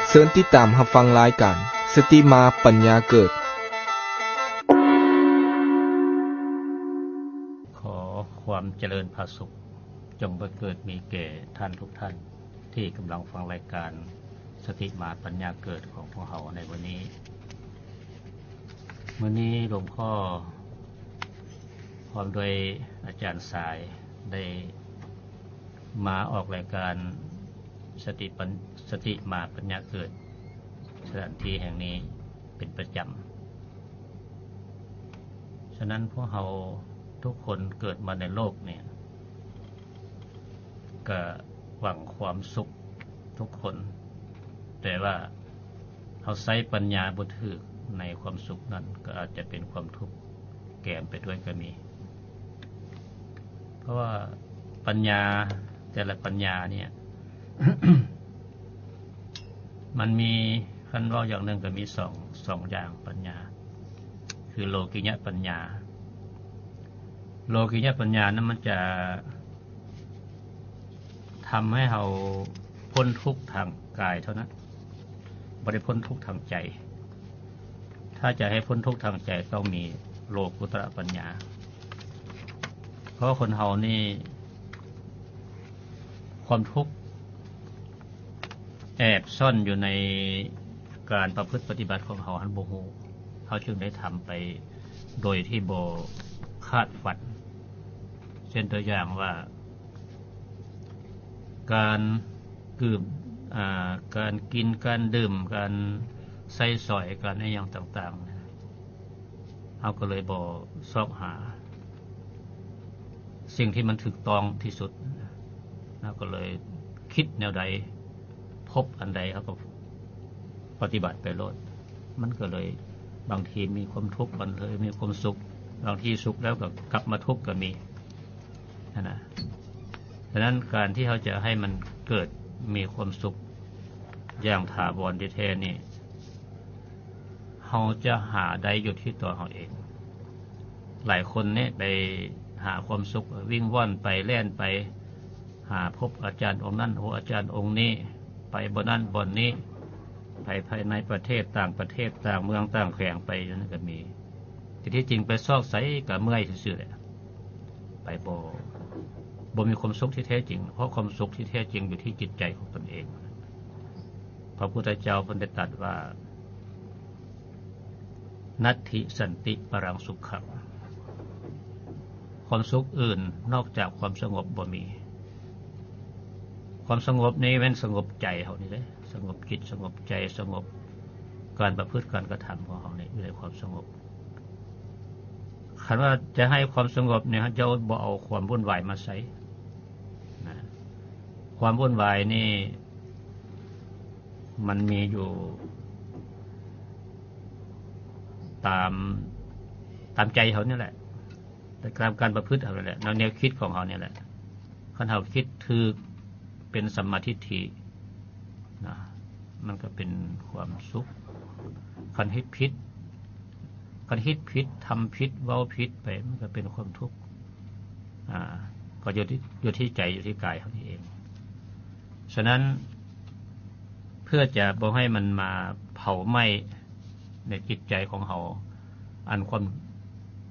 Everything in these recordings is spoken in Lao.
ເຊີນຕິດຕາມຮັບຟັງລາຍການ ສະຕິມາປັນຍາເກີດ. ຂໍຄວາມຈະເລີນຜາສຸກ ຈົ່ງບັງເກີດມີແກ່ທ່ານທຸກທ່ານ ທີ່ກຳລັງຟັງລາຍການ ສະຕິມາປັນຍາເກີດ ຂອງພວກເຮົາໃນມື້ນີ້. ມື້ນີ້ຫຼວງພໍ່ ພ້ອມດ້ວຍອາຈານສາຍ ໄດ້ມາອອກລາຍການ ສະຕິປັນ ສະຕິມາປັນຍາເກີດ ສະຖານທີ່ແຫ່ງນີ້ເປັນປະຈຳ. ສະນັ້ນ ພວກເຮົາທຸກຄົນເກີດມາໃນໂລກນີ້ ກະຫວັງຄວາມສຸກທຸກຄົນ, ແຕ່ວ່າເຮົາໃຊ້ປັນຍາບໍ່ຖືກໃນຄວາມສຸກນັ້ນ ກໍອາດຈະເປັນຄວາມທຸກແກມໄປດ້ວຍກໍມີ. ເພາະວ່າປັນຍາແຕ່ລະປັນຍານີ້ ມັນມີ ຄັນເວົ້າຢ່າງໜຶ່ງກໍມີສອງ ສອງຢ່າງປັນຍາ ຄືໂລກິຍະປັນຍາ. ໂລກິຍະປັນຍານັ້ນມັນຈະ ທຳໃຫ້ເຮົາພົ້ນທຸກທາງກາຍເທົ່ານັ້ນ, ບໍ່ໄດ້ພົ້ນທຸກທາງໃຈ. ຖ້າຈະໃຫ້ພົ້ນທຸກທາງໃຈ ຕ້ອງມີໂລກຸດຕະປັນຍາ. ເພາະຄົນເຮົານີ້ ຄວາມທຸກແອບຊ່ອນຢູ່ໃນການປະພຶດປະຕິບັດຂອງເຮົາຫັ້ນບໍ່ຮູ້, ເຮົາຈຶ່ງໄດ້ທຳໄປໂດຍທີ່ບໍ່ຄາດຝັນ. ເຊັ່ນຕົວຢ່າງວ່າ ການດື່ມ ອາ ການກິນ ການດື່ມ ການໃຊ້ສອຍ ການອີ່ຫຍັງຕ່າງໆ ເຮົາກໍເລີຍບໍ່ຊອກຫາສິ່ງທີ່ມັນຖືກຕ້ອງທີ່ສຸດ. ເຮົາກໍເລີຍຄິດແນວໃດ ພົບອັນໃດ ເຮົາກໍປະຕິບັດໄປໂລດ. ມັນກໍເລີຍ ບາງທີມີຄວາມທຸກ ບາງທີມີຄວາມສຸກ, ບາງທີສຸກແລ້ວກໍກັບມາທຸກກໍມີ. ຫັ້ນນະ. ສະນັ້ນ ການທີ່ເຮົາຈະໃຫ້ມັນເກີດມີຄວາມສຸກຢ່າງຖາວອນທີ່ແທ້ນີ້ ເຮົາຈະຫາໄດ້ຢູ່ທີ່ຕົວເຮົາເອງ. ຫຼາຍຄົນນີ້ໄປຫາຄວາມສຸກ ວິ່ງວ່ອນໄປ ແລ່ນໄປ ຫາພົບອາຈານອົງນັ້ນ ໂອ້ ອາຈານອົງນີ້ ໄປບ່ອນນັ້ນບ່ອນນີ້ ໄປພາຍໃນປະເທດ ຕ່າງປະເທດ ຕ່າງເມືອງ ຕ່າງແຂວງ ໄປຢູ່ນັ້ນກໍມີ. ແຕ່ທີ່ຈິງໄປຊອກໃສກໍເມື່ອຍຊື່ໆແຫຼະ, ໄປບໍ່ ບໍ່ມີຄວາມສຸກທີ່ແທ້ຈິງ, ເພາະຄວາມສຸກທີ່ແທ້ຈິງຢູ່ທີ່ຈິດໃຈຂອງຕົນເອງ. ພະພຸດທະເຈົ້າເພິ່ນໄດ້ຕັດວ່າ ນັດຖິສັນຕິປະລັງສຸຂັງ, ຄວາມສຸກອື່ນນອກຈາກຄວາມສະຫງົບບໍ່ມີ. ຄວາມສະຫງົບນີ້ແມ່ນສະຫງົບໃຈເຮົານີ້ເດ້, ສະຫງົບຈິດສະຫງົບໃຈ, ສະຫງົບການປະພຶດການກະທຳຂອງເຮົານີ້ ຢູ່ໃນຄວາມສະຫງົບ. ຄັນວ່າຈະໃຫ້ຄວາມສະຫງົບນີ້ ເຮົາຈະບໍ່ເອົາຄວາມວຸ່ນວາຍມາໃສ່ນະ, ຄວາມວຸ່ນວາຍນີ້ ມັນມີຢູ່ຕາມ ຕາມໃຈເຮົານີ້ແຫຼະ, ຕາມການປະພຶດເຮົານີ້ແຫຼະ, ແນວ ແນວຄິດຂອງເຮົານີ້ແຫຼະ. ຄັນເຮົາຄິດຖືກ ເປັນສຳມາທິດຖິນະ, ມັນກໍເປັນຄວາມສຸກ. ຄັນເຮັດຜິດ ຄັນເຮັດຜິດ ທຳຜິດ ເວົ້າຜິດໄປ ມັນກໍເປັນຄວາມທຸກ. ອາ ກໍຢູ່ທີ່ ຢູ່ທີ່ໃຈ ຢູ່ທີ່ກາຍເຮົານີ້ເອງ. ສະນັ້ນ ເພື່ອຈະບໍ່ໃຫ້ມັນມາເຜົາໄໝ້ໃນຈິດໃຈຂອງເຮົາ, ອັນຄວາມ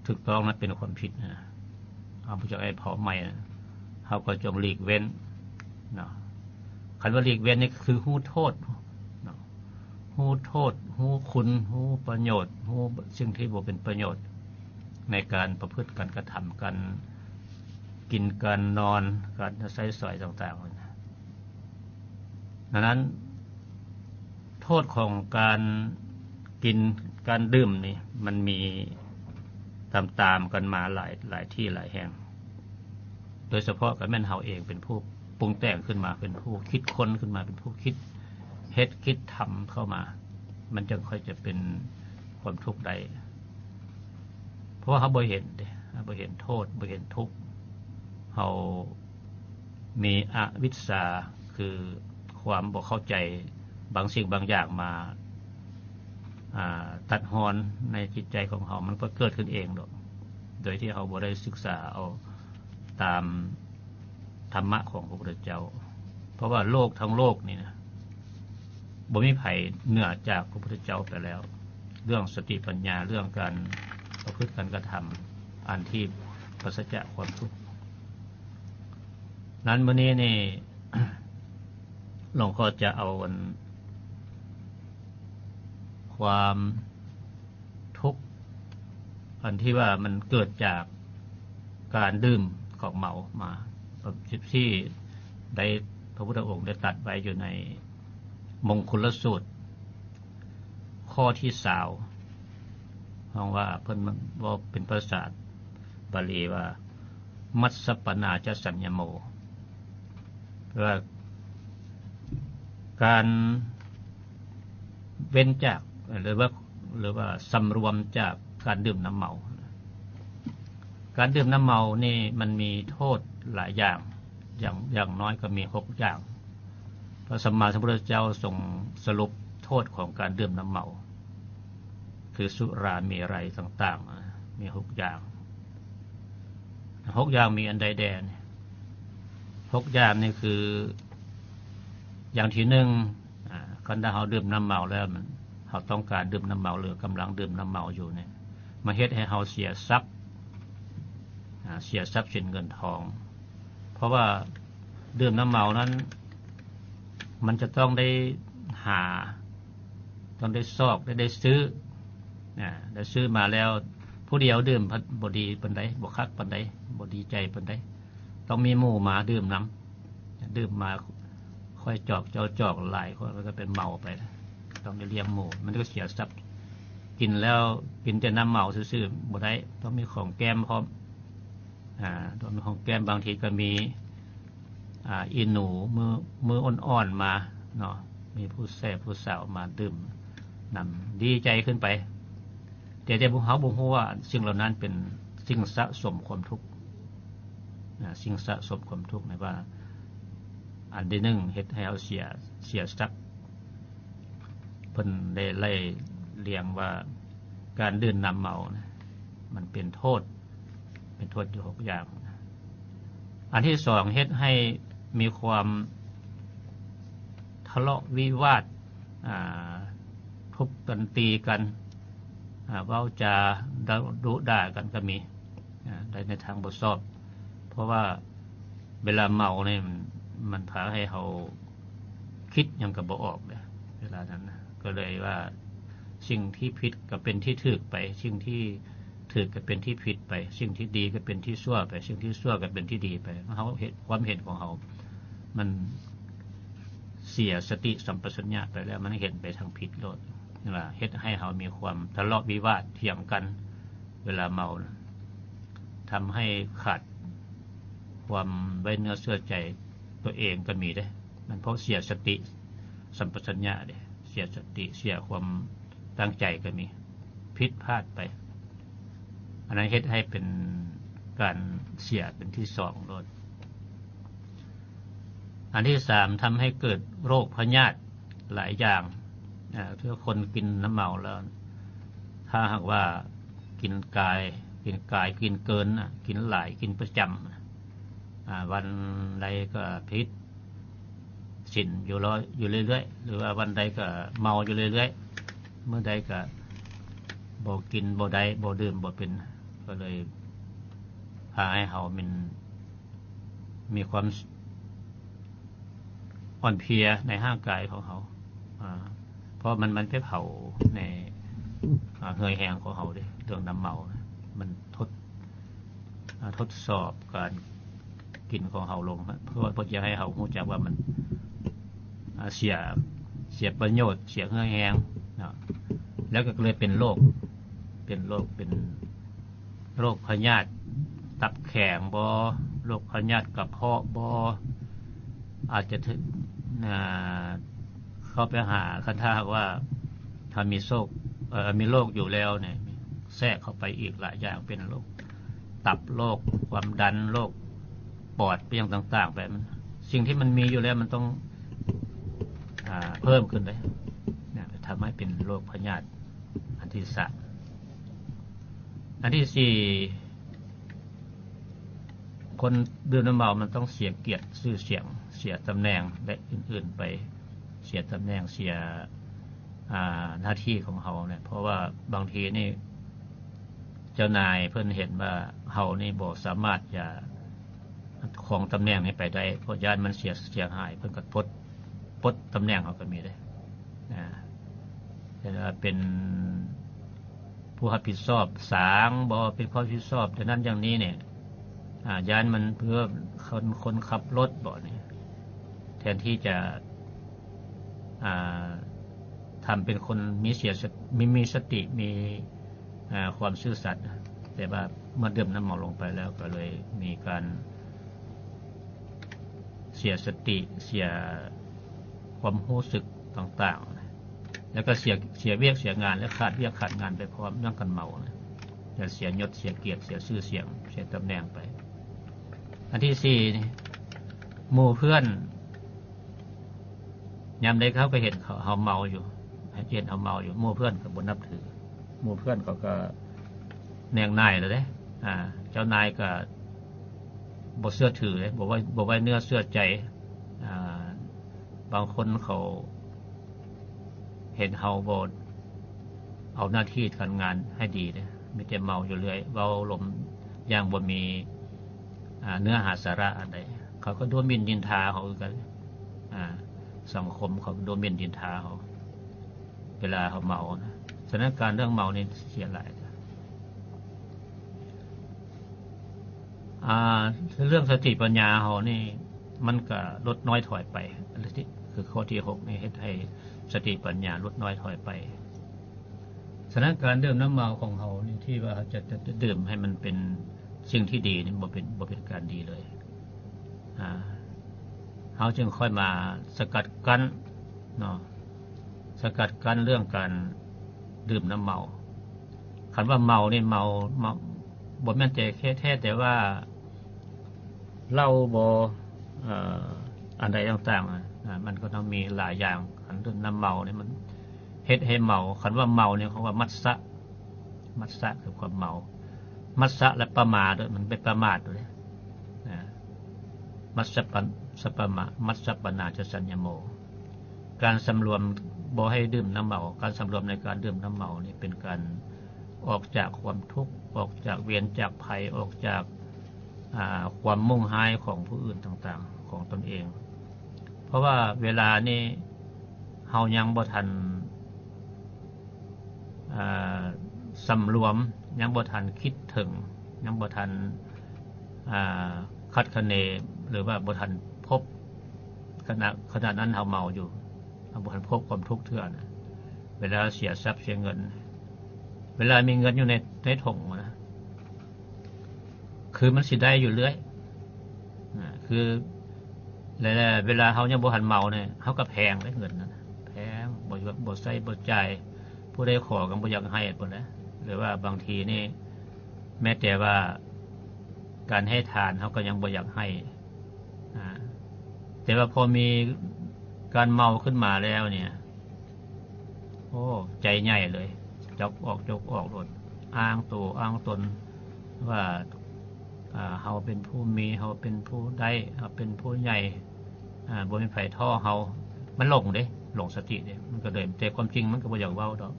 ຖືກຕ້ອງນັ້ນເປັນຄວາມຜິດນະ, ເຮົາບໍ່ຢາກໃຫ້ເຜົາໄໝ້ນະ, ເຮົາກໍຈົ່ງຫຼີກເວັ້ນເນາະ. ຄັນວ່າຫຼີກເວັ້ນນີ້ຄືຮູ້ໂທດເນາະ, ຮູ້ໂທດ ຮູ້ຄຸນ ຮູ້ປະໂຫຍດ ຮູ້ສິ່ງທີ່ບໍ່ເປັນປະໂຫຍດ ໃນການປະພຶດ ການກະທຳ ການກິນ ການນອນ ການໃຊ້ສອຍຕ່າງໆ. ດັ່ງນັ້ນ ໂທດຂອງການກິນ ການດື່ມນີ້ ມັນມີຕາມໆກັນມາຫຼາຍ ຫຼາຍທີ່ຫຼາຍແຫ່ງ. ໂດຍສະເພາະກໍແມ່ນເຮົາເອງເປັນຜູ້ປຸງແຕ່ງຂຶ້ນມາ, ເປັນຜູ້ຄິດຄົ້ນຂຶ້ນມາ, ເປັນຜູ້ຄິດເຮັດຄິດທຳເຂົ້າມາ, ມັນຈຶ່ງຄ່ອຍຈະເປັນຄວາມທຸກໄດ້. ເພາະວ່າເຮົາບໍ່ເຫັນເດ້, ເຮົາບໍ່ເຫັນໂທດ, ບໍ່ເຫັນທຸກ, ເຮົາມີອະວິດຊາ ຄືຄວາມບໍ່ເຂົ້າໃຈບາງສິ່ງບາງຢ່າງມາ ອາ ຕັດຮອນໃນຈິດໃຈຂອງເຮົາ, ມັນກໍເກີດຂຶ້ນເອງດອກ, ໂດຍທີ່ເຮົາບໍ່ໄດ້ສຶກສາເອົາຕາມທຳມະຂອງພະພຸດທະເຈົ້າ. ເພາະວ່າໂລກທັງໂລກນີ້ນະ ບໍ່ມີໃຜເໜືອຈາກພະພຸດທະເຈົ້າໄປແລ້ວ ເລື່ອງສະຕິປັນຍາ ເລື່ອງການປະພຶດການກະທຳອັນທີ່ປາສະຈາກຄວາມທຸກ. ນັ້ນມື້ນີ້ນີ້ ຫຼວງພໍ່ຈະເອົາອັນ ຄວາມທຸກ ອັນທີ່ວ່າມັນເກີດຈາກການດື່ມຂອງເມົາມາ ທີ່ໄດ້ ພະພຸດທະອົງໄດ້ຕັດໄວ້ຢູ່ໃນມົງຄຸນລະສູດ ຂໍ້ທີຊາວ ເຮົາວ່າເພິ່ນເວົ້າເປັນພາສາບາລີວ່າ ມັດສະປະນາຈະສັນຍະໂມ ແປວ່າການເວັ້ນຈາກ ຫຼືວ່າ ຫຼືວ່າສຳລວມຈາກການດື່ມນ້ຳເມົາ. ການດື່ມນ້ຳເມົານີ້ມັນມີໂທດຫຼາຍຢ່າງ ຢ່າງ ຢ່າງນ້ອຍກໍມີຫົກຢ່າງ. ພະສຳມາສຳພຸດທະເຈົ້າຊົງສະຫຼຸບໂທດຂອງການດື່ມນ້ຳເມົາ ຄືສຸລາເມໄຣຕ່າງໆ ມີຫົກຢ່າງ. ຫົກຢ່າງມີອັນໃດແດ່? ຫົກຢ່າງນີ້ຄື ຢ່າງທີໜຶ່ງ ອາ ຄັນຖ້າເຮົາດື່ມນ້ຳເມົາແລ້ວ ເຮົາຕ້ອງການດື່ມນ້ຳເມົາ ຫຼືກຳລັງດື່ມນ້ຳເມົາຢູ່ນີ້ ມັນເຮັດໃຫ້ເຮົາເສຍຊັບ ອາ ເສຍຊັບສິນເງິນທອງ ເພາະວ່າດື່ມນ້ຳເມົານັ້ນ ມັນຈະຕ້ອງໄດ້ຫາ ຕ້ອງໄດ້ຊອກ ໄດ້ ໄດ້ຊື້ ອາ ໄດ້ຊື້ມາແລ້ວ ຜູ້ດຽວດື່ມພັດບໍ່ດີປານໃດ ບໍ່ຄັກປານໃດ ບໍ່ດີໃຈປານໃດ ຕ້ອງມີໝູ່ມາດື່ມນຳ ດື່ມມາ ຂ້ອຍຈອກເຈົ້າຈອກຫຼາຍ ຂ້ອຍກໍເປັນເມົາໄປ ຕ້ອງໄດ້ລ້ຽງໝູ່ ມັນກໍເສຍຊັບ ກິນແລ້ວ ກິນແຕ່ນ້ຳເມົາຊື່ໆບໍ່ໄດ້ ຕ້ອງມີຂອງແກ້ມພ້ອມ ອາ ຕ້ອງມີຂອງແກ້ມ ບາງທີກໍມີ ອາ ອີ່ໜູ ມື ມືອ່ອນໆມາເນາະ ມີຜູ້ແຊຜູ້ສາວມາດື່ມນຳ ດີໃຈຂຶ້ນໄປ ແຕ່ ແຕ່ພວກເຮົາບໍ່ຮູ້ວ່າສິ່ງເຫຼົ່ານັ້ນເປັນສິ່ງສະສົມຄວາມທຸກ ນະ ສິ່ງສະສົມຄວາມທຸກ ໃນວ່າ ອັນທີໜຶ່ງ ເຮັດໃຫ້ເຮົາເສຍ ເສຍຊັບ ເພິ່ນໄດ້ໄລ່ລຽງວ່າ ການດື່ມນ້ຳເມົານະ ມັນເປັນໂທດ ເປັນໂທດຢູ່ຫົກຢ່າງ. ອັນທີສອງ ເຮັດໃຫ້ມີຄວາມທະເລາະວິວາດ ອາ ທຸບກັນຕີກັນ ອາ ເວົ້າຈາດຸດ່າກັນກໍມີ ອາ ໄດ້ໃນທາງບໍ່ຊອບ ເພາະວ່າເວລາເມົານີ້ ມັນ ມັນພາໃຫ້ເຮົາຄິດຫຍັງກໍບໍ່ອອກເດ້ ເວລານັ້ນນະ ກໍເລີຍວ່າ ສິ່ງທີ່ຜິດກໍເປັນທີ່ຖືກໄປ ສິ່ງທີ່ຖືກກໍເປັນທີ່ຜິດໄປ ສິ່ງທີ່ດີກໍເປັນທີ່ຊົ່ວໄປ ສິ່ງທີ່ຊົ່ວກໍເປັນທີ່ດີໄປ ເຮົາເຮັດ ຄວາມເຫັນຂອງເຮົາ ມັນເສຍສະຕິສຳປະຊັນຍະໄປແລ້ວ ມັນເຫັນໄປທາງຜິດໂລດ ວ່າເຮັດໃຫ້ເຮົາມີຄວາມທະເລາະວິວາດຖຽງກັນ ເວລາເມົານະ ທຳໃຫ້ຂາດຄວາມໄວ້ເນື້ອເຊື່ອໃຈຕົວເອງກໍມີເດ້ ມັນເພາະເສຍສະຕິສຳປະຊັນຍະເດ້ ເສຍສະຕິ ເສຍຄວາມຕັ້ງໃຈກໍມີ ຜິດພາດໄປ ອັນນັ້ນເຮັດໃຫ້ເປັນການເສຍເປັນທີສອງໂລດ. ອັນທີສາມ ທຳໃຫ້ເກີດໂລກພະຍາດຫຼາຍຢ່າງ ອາ ຄືຄົນກິນນ້ຳເມົາແລ້ວ ຖ້າຫາກວ່າກິນກາຍ ກິນກາຍ ກິນເກີນ ກິນຫຼາຍ ກິນປະຈຳ ອາ ວັນໃດກໍຜິດ ສິນຢູ່ລອຍ ຢູ່ເລື້ອຍໆ ຫຼືວ່າວັນໃດກໍເມົາຢູ່ເລື້ອຍໆ ມື້ໃດກໍບໍ່ກິນບໍ່ໄດ້ ບໍ່ດື່ມບໍ່ເປັນ ກໍເລີຍພາໃຫ້ເຮົາມີ ມີຄວາມອ່ອນເພຍໃນຮ່າງກາຍຂອງເຮົາ ອາ ເພາະມັນ ມັນໄປເຜົາໃນ ອາ ເຫື່ອແຮງຂອງເຮົາເດ້ ເລື່ອງນ້ຳເມົານະ ມັນທົດ ອາ ທົດສອບການກິນຂອງເຮົາລົງ ເພື່ອ ເພື່ອຈະໃຫ້ເຮົາຮູ້ຈັກວ່າມັນ ອາ ເສຍ ເສຍປະໂຫຍດ ເສຍເຫື່ອແຮງເນາະ ແລ້ວກໍເລີຍເປັນໂລກ ເປັນໂລກ ເປັນໂລກພະຍາດຕັບແຂງບໍ ໂລກພະຍາດກະເພາະບໍ ອາດຈະ ອາ ເຂົ້າໄປຫາ ຄັນຖ້າຫາກວ່າ ຖ້າມີໂຊກ ເອີ ມີໂລກຢູ່ແລ້ວນີ້ ແຊກເຂົ້າໄປອີກຫຼາຍຢ່າງ ເປັນໂລກຕັບ ໂລກຄວາມດັນ ໂລກປອດ ເປັນຫຍັງຕ່າງໆໄປ ມັນ ສິ່ງທີ່ມັນມີຢູ່ແລ້ວມັນຕ້ອງ ອາ ເພີ່ມຂຶ້ນເດ້ ນະ ທຳໃຫ້ເປັນໂລກພະຍາດອັນທີສາມ. ອັນທີສີ່ ຄົນດື່ມນ້ຳເມົາມັນຕ້ອງເສຍກຽດຊື່ສຽງ ເສຍຕຳແໜ່ງ ແລະ ອື່ນໆໄປ ເສຍຕຳແໜ່ງ ເສຍ ອ່າ ໜ້າທີ່ຂອງເຮົານະ. ເພາະວ່າບາງທີນີ້ເຈົ້ານາຍເພິ່ນເຫັນວ່າເຮົານີ້ບໍ່ສາມາດຈະຄອງຕຳແໜ່ງນີ້ໄປໄດ້ ເພາະຢ້ານມັນເສຍ ເສຍຫາຍ ເພິ່ນກໍປົດ ປົດຕຳແໜ່ງເຮົາກໍມີເດ້. ອ່າ ເປັນວ່າເປັນຜູ້ຮັບຜິດຊອບສາງບໍ ເປັນຜູ້ຮັບຜິດຊອບຢ່າງນັ້ນຢ່າງນີ້ນີ້ ອ່າ ຢ້ານມັນເພື່ອຄົນ ຄົນຂັບລົດບໍນີ້ ແທນທີ່ຈະ ອ່າ ທຳເປັນຄົນມີເສຍສະ ມີ ມີສະຕິ ມີ ອ່າ ຄວາມຊື່ສັດ ແຕ່ວ່າເມື່ອດື່ມນ້ຳເມົາລົງໄປແລ້ວ ກໍເລີຍມີການເສຍສະຕິ ເສຍຄວາມຮູ້ສຶກຕ່າງໆ ແລ້ວກໍເສຍ ເສຍວຽກເສຍງານ ແລະ ຂາດວຽກຂາດງານໄປພ້ອມນຳກັນເມົານະ ແລະ ເສຍຍົດ ເສຍກຽດ ເສຍຊື່ສຽງ ເສຍຕຳແໜ່ງໄປ. ອັນທີສີ່ນີ້ ໝູ່ເພື່ອນ ຍາມໃດເຂົາກໍເຫັນເຮົາເມົາຢູ່ ເຫັນເຮົາເມົາຢູ່ ໝູ່ເພື່ອນກໍບໍ່ນັບຖື ໝູ່ເພື່ອນເຂົາກໍແນງນາຍແລ້ວເດ້. ອ່າ ເຈົ້ານາຍກໍບໍ່ເຊື່ອຖືເດ້ ບໍ່ໄວ້ ບໍ່ໄວ້ເນື້ອເຊື່ອໃຈ. ອ່າ ບາງຄົນເຂົາເຫັນເຮົາບໍ່ເອົາໜ້າທີ່ການງານໃຫ້ດີເດ້ ມີແຕ່ເມົາຢູ່ເລື້ອຍ ເວົ້າລົມຢ່າງບໍ່ມີ ອ່າ ເນື້ອຫາສາລະອັນໃດ ເຂົາກໍດູໝິ່ນນິນທາເຮົາຄືກັນ. ອ່າ ສັງຄົມເຂົາກໍດູໝິ່ນນິນທາເຮົາ ເວລາເຮົາເມົານະ. ສະນັ້ນການເລື່ອງເມົານີ້ເສຍຫຼາຍ. ອ່າ ເລື່ອງສະຕິປັນຍາເຮົານີ້ ມັນກະຫຼຸດນ້ອຍຖອຍໄປ ອັນທີ່ ຄືຂໍ້ທີຫົກນີ້ ເຮັດໃຫ້ສະຕິປັນຍາຫຼຸດນ້ອຍຖອຍໄປ. ສະນັ້ນການດື່ມນ້ຳເມົາຂອງເຮົານີ້ ທີ່ວ່າເຮົາຈະ ຈະ ຈະດື່ມໃຫ້ມັນເປັນສິ່ງທີ່ດີນີ້ ບໍ່ເປັນ ບໍ່ເປັນການດີເລີຍ. ອ່າ ເຮົາຈຶ່ງຄ່ອຍມາສະກັດກັ້ນເນາະ ສະກັດກັ້ນເລື່ອງການດື່ມນ້ຳເມົາ. ຄັນວ່າເມົານີ້ ເມົາ ເມົາ ບໍ່ແມ່ນແຕ່ແຄ່ ແຕ່ວ່າເຫຼົ້າບໍ ເອີ ອັນໃດຕ່າງໆ ອາ ມັນກໍຕ້ອງມີຫຼາຍຢ່າງ. ຄັນເລື່ອງນ້ຳເມົານີ້ ມັນເຮັດໃຫ້ເມົາ. ຄັນວ່າເມົານີ້ ເຂົາວ່າມັດສະ ມັດສະຄືຄວາມເມົາ ມັດສະ ແລະ ປະມາດ ມັນໄປປະໝາດຢູ່ເດ້. ອາ ມັດສະປະ ສະປະມະ ມັດສະປະນາຈະສັນຍະໂມ ການສຳລວມບໍ່ໃຫ້ດື່ມນ້ຳເມົາ. ການສຳລວມໃນການດື່ມນ້ຳເມົານີ້ ເປັນການອອກຈາກຄວາມທຸກ ອອກຈາກເວນຈາກໄພ ອອກຈາກ ອາ ຄວາມມຸ່ງຮ້າຍຂອງຜູ້ອື່ນຕ່າງໆ ຂອງຕົນເອງ. ເພາະວ່າເວລານີ້ເຮົາຍັງບໍ່ທັນ ອາ ສຳລວມ ຍັງບໍ່ທັນຄິດເຖິງ ຍັງບໍ່ທັນ ອາ ຄາດຄະເນ ຫຼືວ່າບໍ່ທັນພົບ ຂະນະ ຂະນະນັ້ນເຮົາເມົາຢູ່ ເຮົາບໍ່ທັນພົບຄວາມທຸກເທື່ອນະ. ເວລາເສຍຊັບເສຍເງິນ ເວລາມີເງິນຢູ່ໃນ ໃນຖົງນະ ຄືມັນຊິໄດ້ຢູ່ເລື້ອຍນະ ຄື ແລະ ເວລາເຮົາຍັງບໍ່ທັນເມົານີ້ ເຮົາກໍແພງເດ້ເງິນນັ້ນນະ ແພງ ບໍ່ ບໍ່ໃຊ້ບໍ່ຈ່າຍ ຜູ້ໃດຂໍກໍບໍ່ຢາກໃຫ້ພຸ້ນແຫຼະ. ຫຼືວ່າບາງທີນີ້ ແມ້ແຕ່ວ່າການໃຫ້ທານເຮົາກໍຍັງບໍ່ຢາກໃຫ້ ອາ ແຕ່ວ່າພໍມີການເມົາຂຶ້ນມາແລ້ວນີ້ ໂອ້ ໃຈໃຫຍ່ເລີຍ ຈົກອອກ ຈົກອອກໂລດ ອ້າງໂຕອ້າງຕົນວ່າ ອາ ເຮົາເປັນຜູ້ມີ ເຮົາເປັນຜູ້ໄດ້ ເຮົາເປັນຜູ້ໃຫຍ່ ອາ ບໍ່ມີໃຜທໍ້ເຮົາ. ມັນຫຼົງເດ້ ຫຼົງສະຕິເດ້ ມັນກໍເລີຍ ແຕ່ຄວາມຈິງມັນກໍບໍ່ຢາກເວົ້າດອກ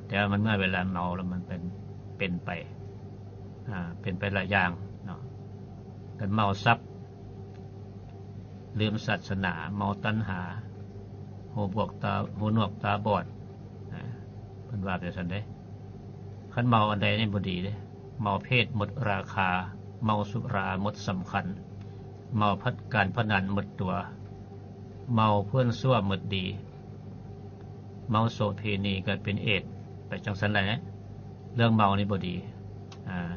ແຕ່ວ່າມັນເມື່ອເວລາເມົາແລ້ວມັນເປັນ ເປັນໄປ ອາ ເປັນໄປຫຼາຍຢ່າງເນາະ. ຄັນເມົາຊັບ ລືມສາສະໜາ ເມົາຕັນຫາ ຫູບວກຕາ ຫູໜວກຕາບອດ ອາ ເພິ່ນວ່າແບບຊັ້ນເດ້. ຄັນເມົາອັນໃດນີ້ບໍ່ດີເດ້ ເມົາເພດໝົດລາຄາ ເມົາສຸລາໝົດສຳຄັນ ເມົາພັດ ການພະນັນໝົດຕົວ ເມົາເພື່ອນຊົ່ວໝົດດີ ເມົາໂສເພນີກໍເປັນເອດ ໄປຈັ່ງຊັ້ນແຫຼະ. ເລື່ອງເມົານີ້ບໍ່ດີ ອາ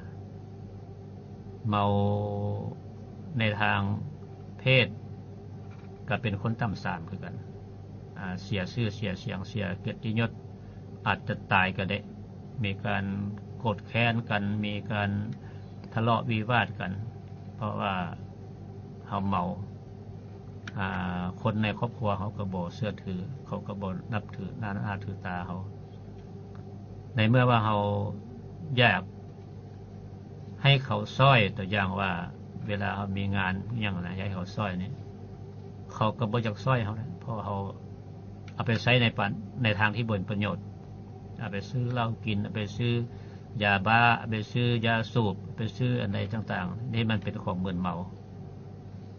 ເມົາໃນທາງເພດກໍເປັນຄົນຕ່ຳຊານຄືກັນ ອາ ເສຍຊື່ເສຍສຽງ ເສຍກຽດຕິຍົດ ອາດຈະຕາຍກໍໄດ້ ມີການໂກດແຄ້ນກັນ ມີການທະເລາະວິວາດກັນ ເພາະວ່າເຮົາເມົາ ອາ ຄົນໃນຄອບຄົວເຮົາກໍບໍ່ເຊື່ອຖື ເຂົາກໍບໍ່ນັບຖື ໜ້າອາຖືຕາເຮົາ. ໃນເມື່ອວ່າເຮົາຢາກໃຫ້ເຂົາຊ່ອຍ ຕົວຢ່າງວ່າເວລາເຮົາມີງານຫຍັງນະ ຢາກໃຫ້ເຂົາຊ່ອຍນີ້ ເຂົາກໍບໍ່ຢາກຊ່ອຍເຮົານະ ເພາະເຮົາ ເອົາໄປໃຊ້ໃນປານ ໃນທາງທີ່ບໍ່ເປັນປະໂຫຍດ, ເອົາໄປຊື້ເຫຼົ້າກິນ, ເອົາໄປຊື້ຢາບ້າ, ເອົາໄປຊື້ຢາສູບ, ເອົາໄປຊື້ອັນໃດຕ່າງໆ ນີ້ມັນເປັນຂອງມຶນເມົາ.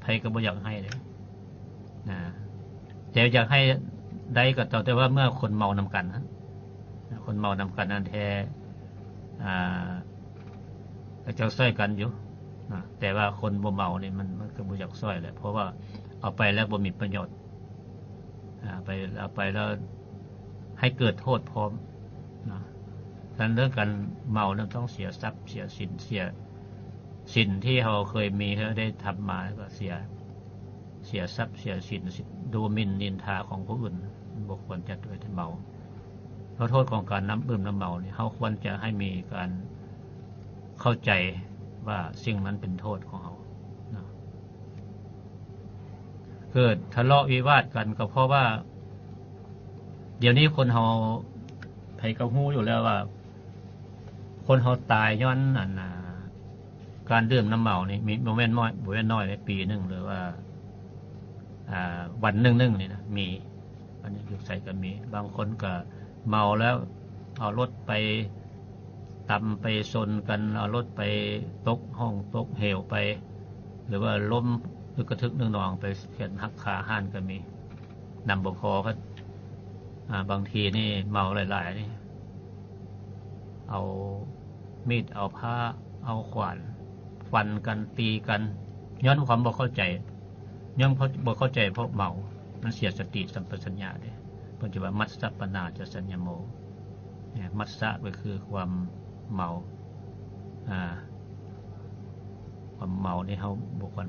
ໃຜກໍບໍ່ຢາກໃຫ້ເດ້ນະ, ແຕ່ຢາກໃຫ້ໄດ້ກໍຕໍ່ແຕ່ວ່າເມື່ອຄົນເມົານຳກັນນະ, ຄົນເມົານຳກັນນັ້ນແທ້ ອ່າ ເຂົາເຈົ້າຊ່ອຍກັນຢູ່ນະ, ແຕ່ວ່າຄົນບໍ່ເມົານີ້ ມັນ ມັນກໍບໍ່ຢາກຊ່ອຍແຫຼະ, ເພາະວ່າເອົາໄປແລ້ວບໍ່ມີປະໂຫຍດ, ອາ ໄປ ເອົາໄປແລ້ວໃຫ້ເກີດໂທດພ້ອມນະ. ສະນັ້ນເລື່ອງການເມົານັ້ນ ຕ້ອງເສຍຊັບ ເສຍສິນ ເສຍສິນທີ່ເຮົາເຄີຍມີ ເຮົາໄດ້ທຳມາ ແລ້ວກໍເສຍ ເສຍຊັບ ເສຍສິນ ດູໝິ່ນນິນທາຂອງຜູ້ອື່ນ, ບໍ່ຄວນຈະໄປເມົາ. ເພາະໂທດຂອງການນຳດື່ມນຳເມົານີ້ ເຮົາຄວນຈະໃຫ້ມີການເຂົ້າໃຈວ່າສິ່ງນັ້ນເປັນໂທດຂອງເຮົານະ. ເກີດທະເລາະວິວາດກັນ ກໍເພາະວ່າ ດຽວນີ້ຄົນເຮົາ ໃຜກໍຮູ້ຢູ່ແລ້ວວ່າ ຄົນເຮົາຕາຍຍ້ອນອັນ ອ່າ ການດື່ມນ້ຳເມົານີ້ ມີ ບໍ່ແມ່ນນ້ອຍ ບໍ່ແມ່ນນ້ອຍເດ້, ປີໜຶ່ງ ຫຼືວ່າ ອ່າ ວັນໜຶ່ງໆນີ້ນະ ມີ. ອັນນີ້ຢູ່ໃສກໍມີ. ບາງຄົນກໍເມົາແລ້ວເອົາລົດໄປຕຳໄປຊົນກັນ, ເອົາລົດໄປຕົກຮ່ອງຕົກເຫວໄປ ຫຼືວ່າລົ້ມຕຶກກະທຶກນຶກໜອງໄປ ແຂນຫັກຂາຫັກກໍມີ. ນຳບໍ່ພໍກໍ ອ່າ ບາງທີນີ້ເມົາຫຼາຍໆນີ້ ເອົາມີດ ເອົາພ້າ ເອົາຂວານ ຟັນກັນ ຕີກັນ ຍ້ອນຄວາມບໍ່ເຂົ້າໃຈ, ຍ້ອນບໍ່ເຂົ້າໃຈເພາະເມົາ. ມັນເສຍສະຕິສຳປະຊັນຍະເດ້. ເພິ່ນຈະວ່າ ມັດສະປະນາຈະສັນຍະໂມ. ມັດສະກໍຄືຄວາມເມົາ, ອ່າ ຄວາມເມົານີ້ເຮົາບໍ່ຄວນ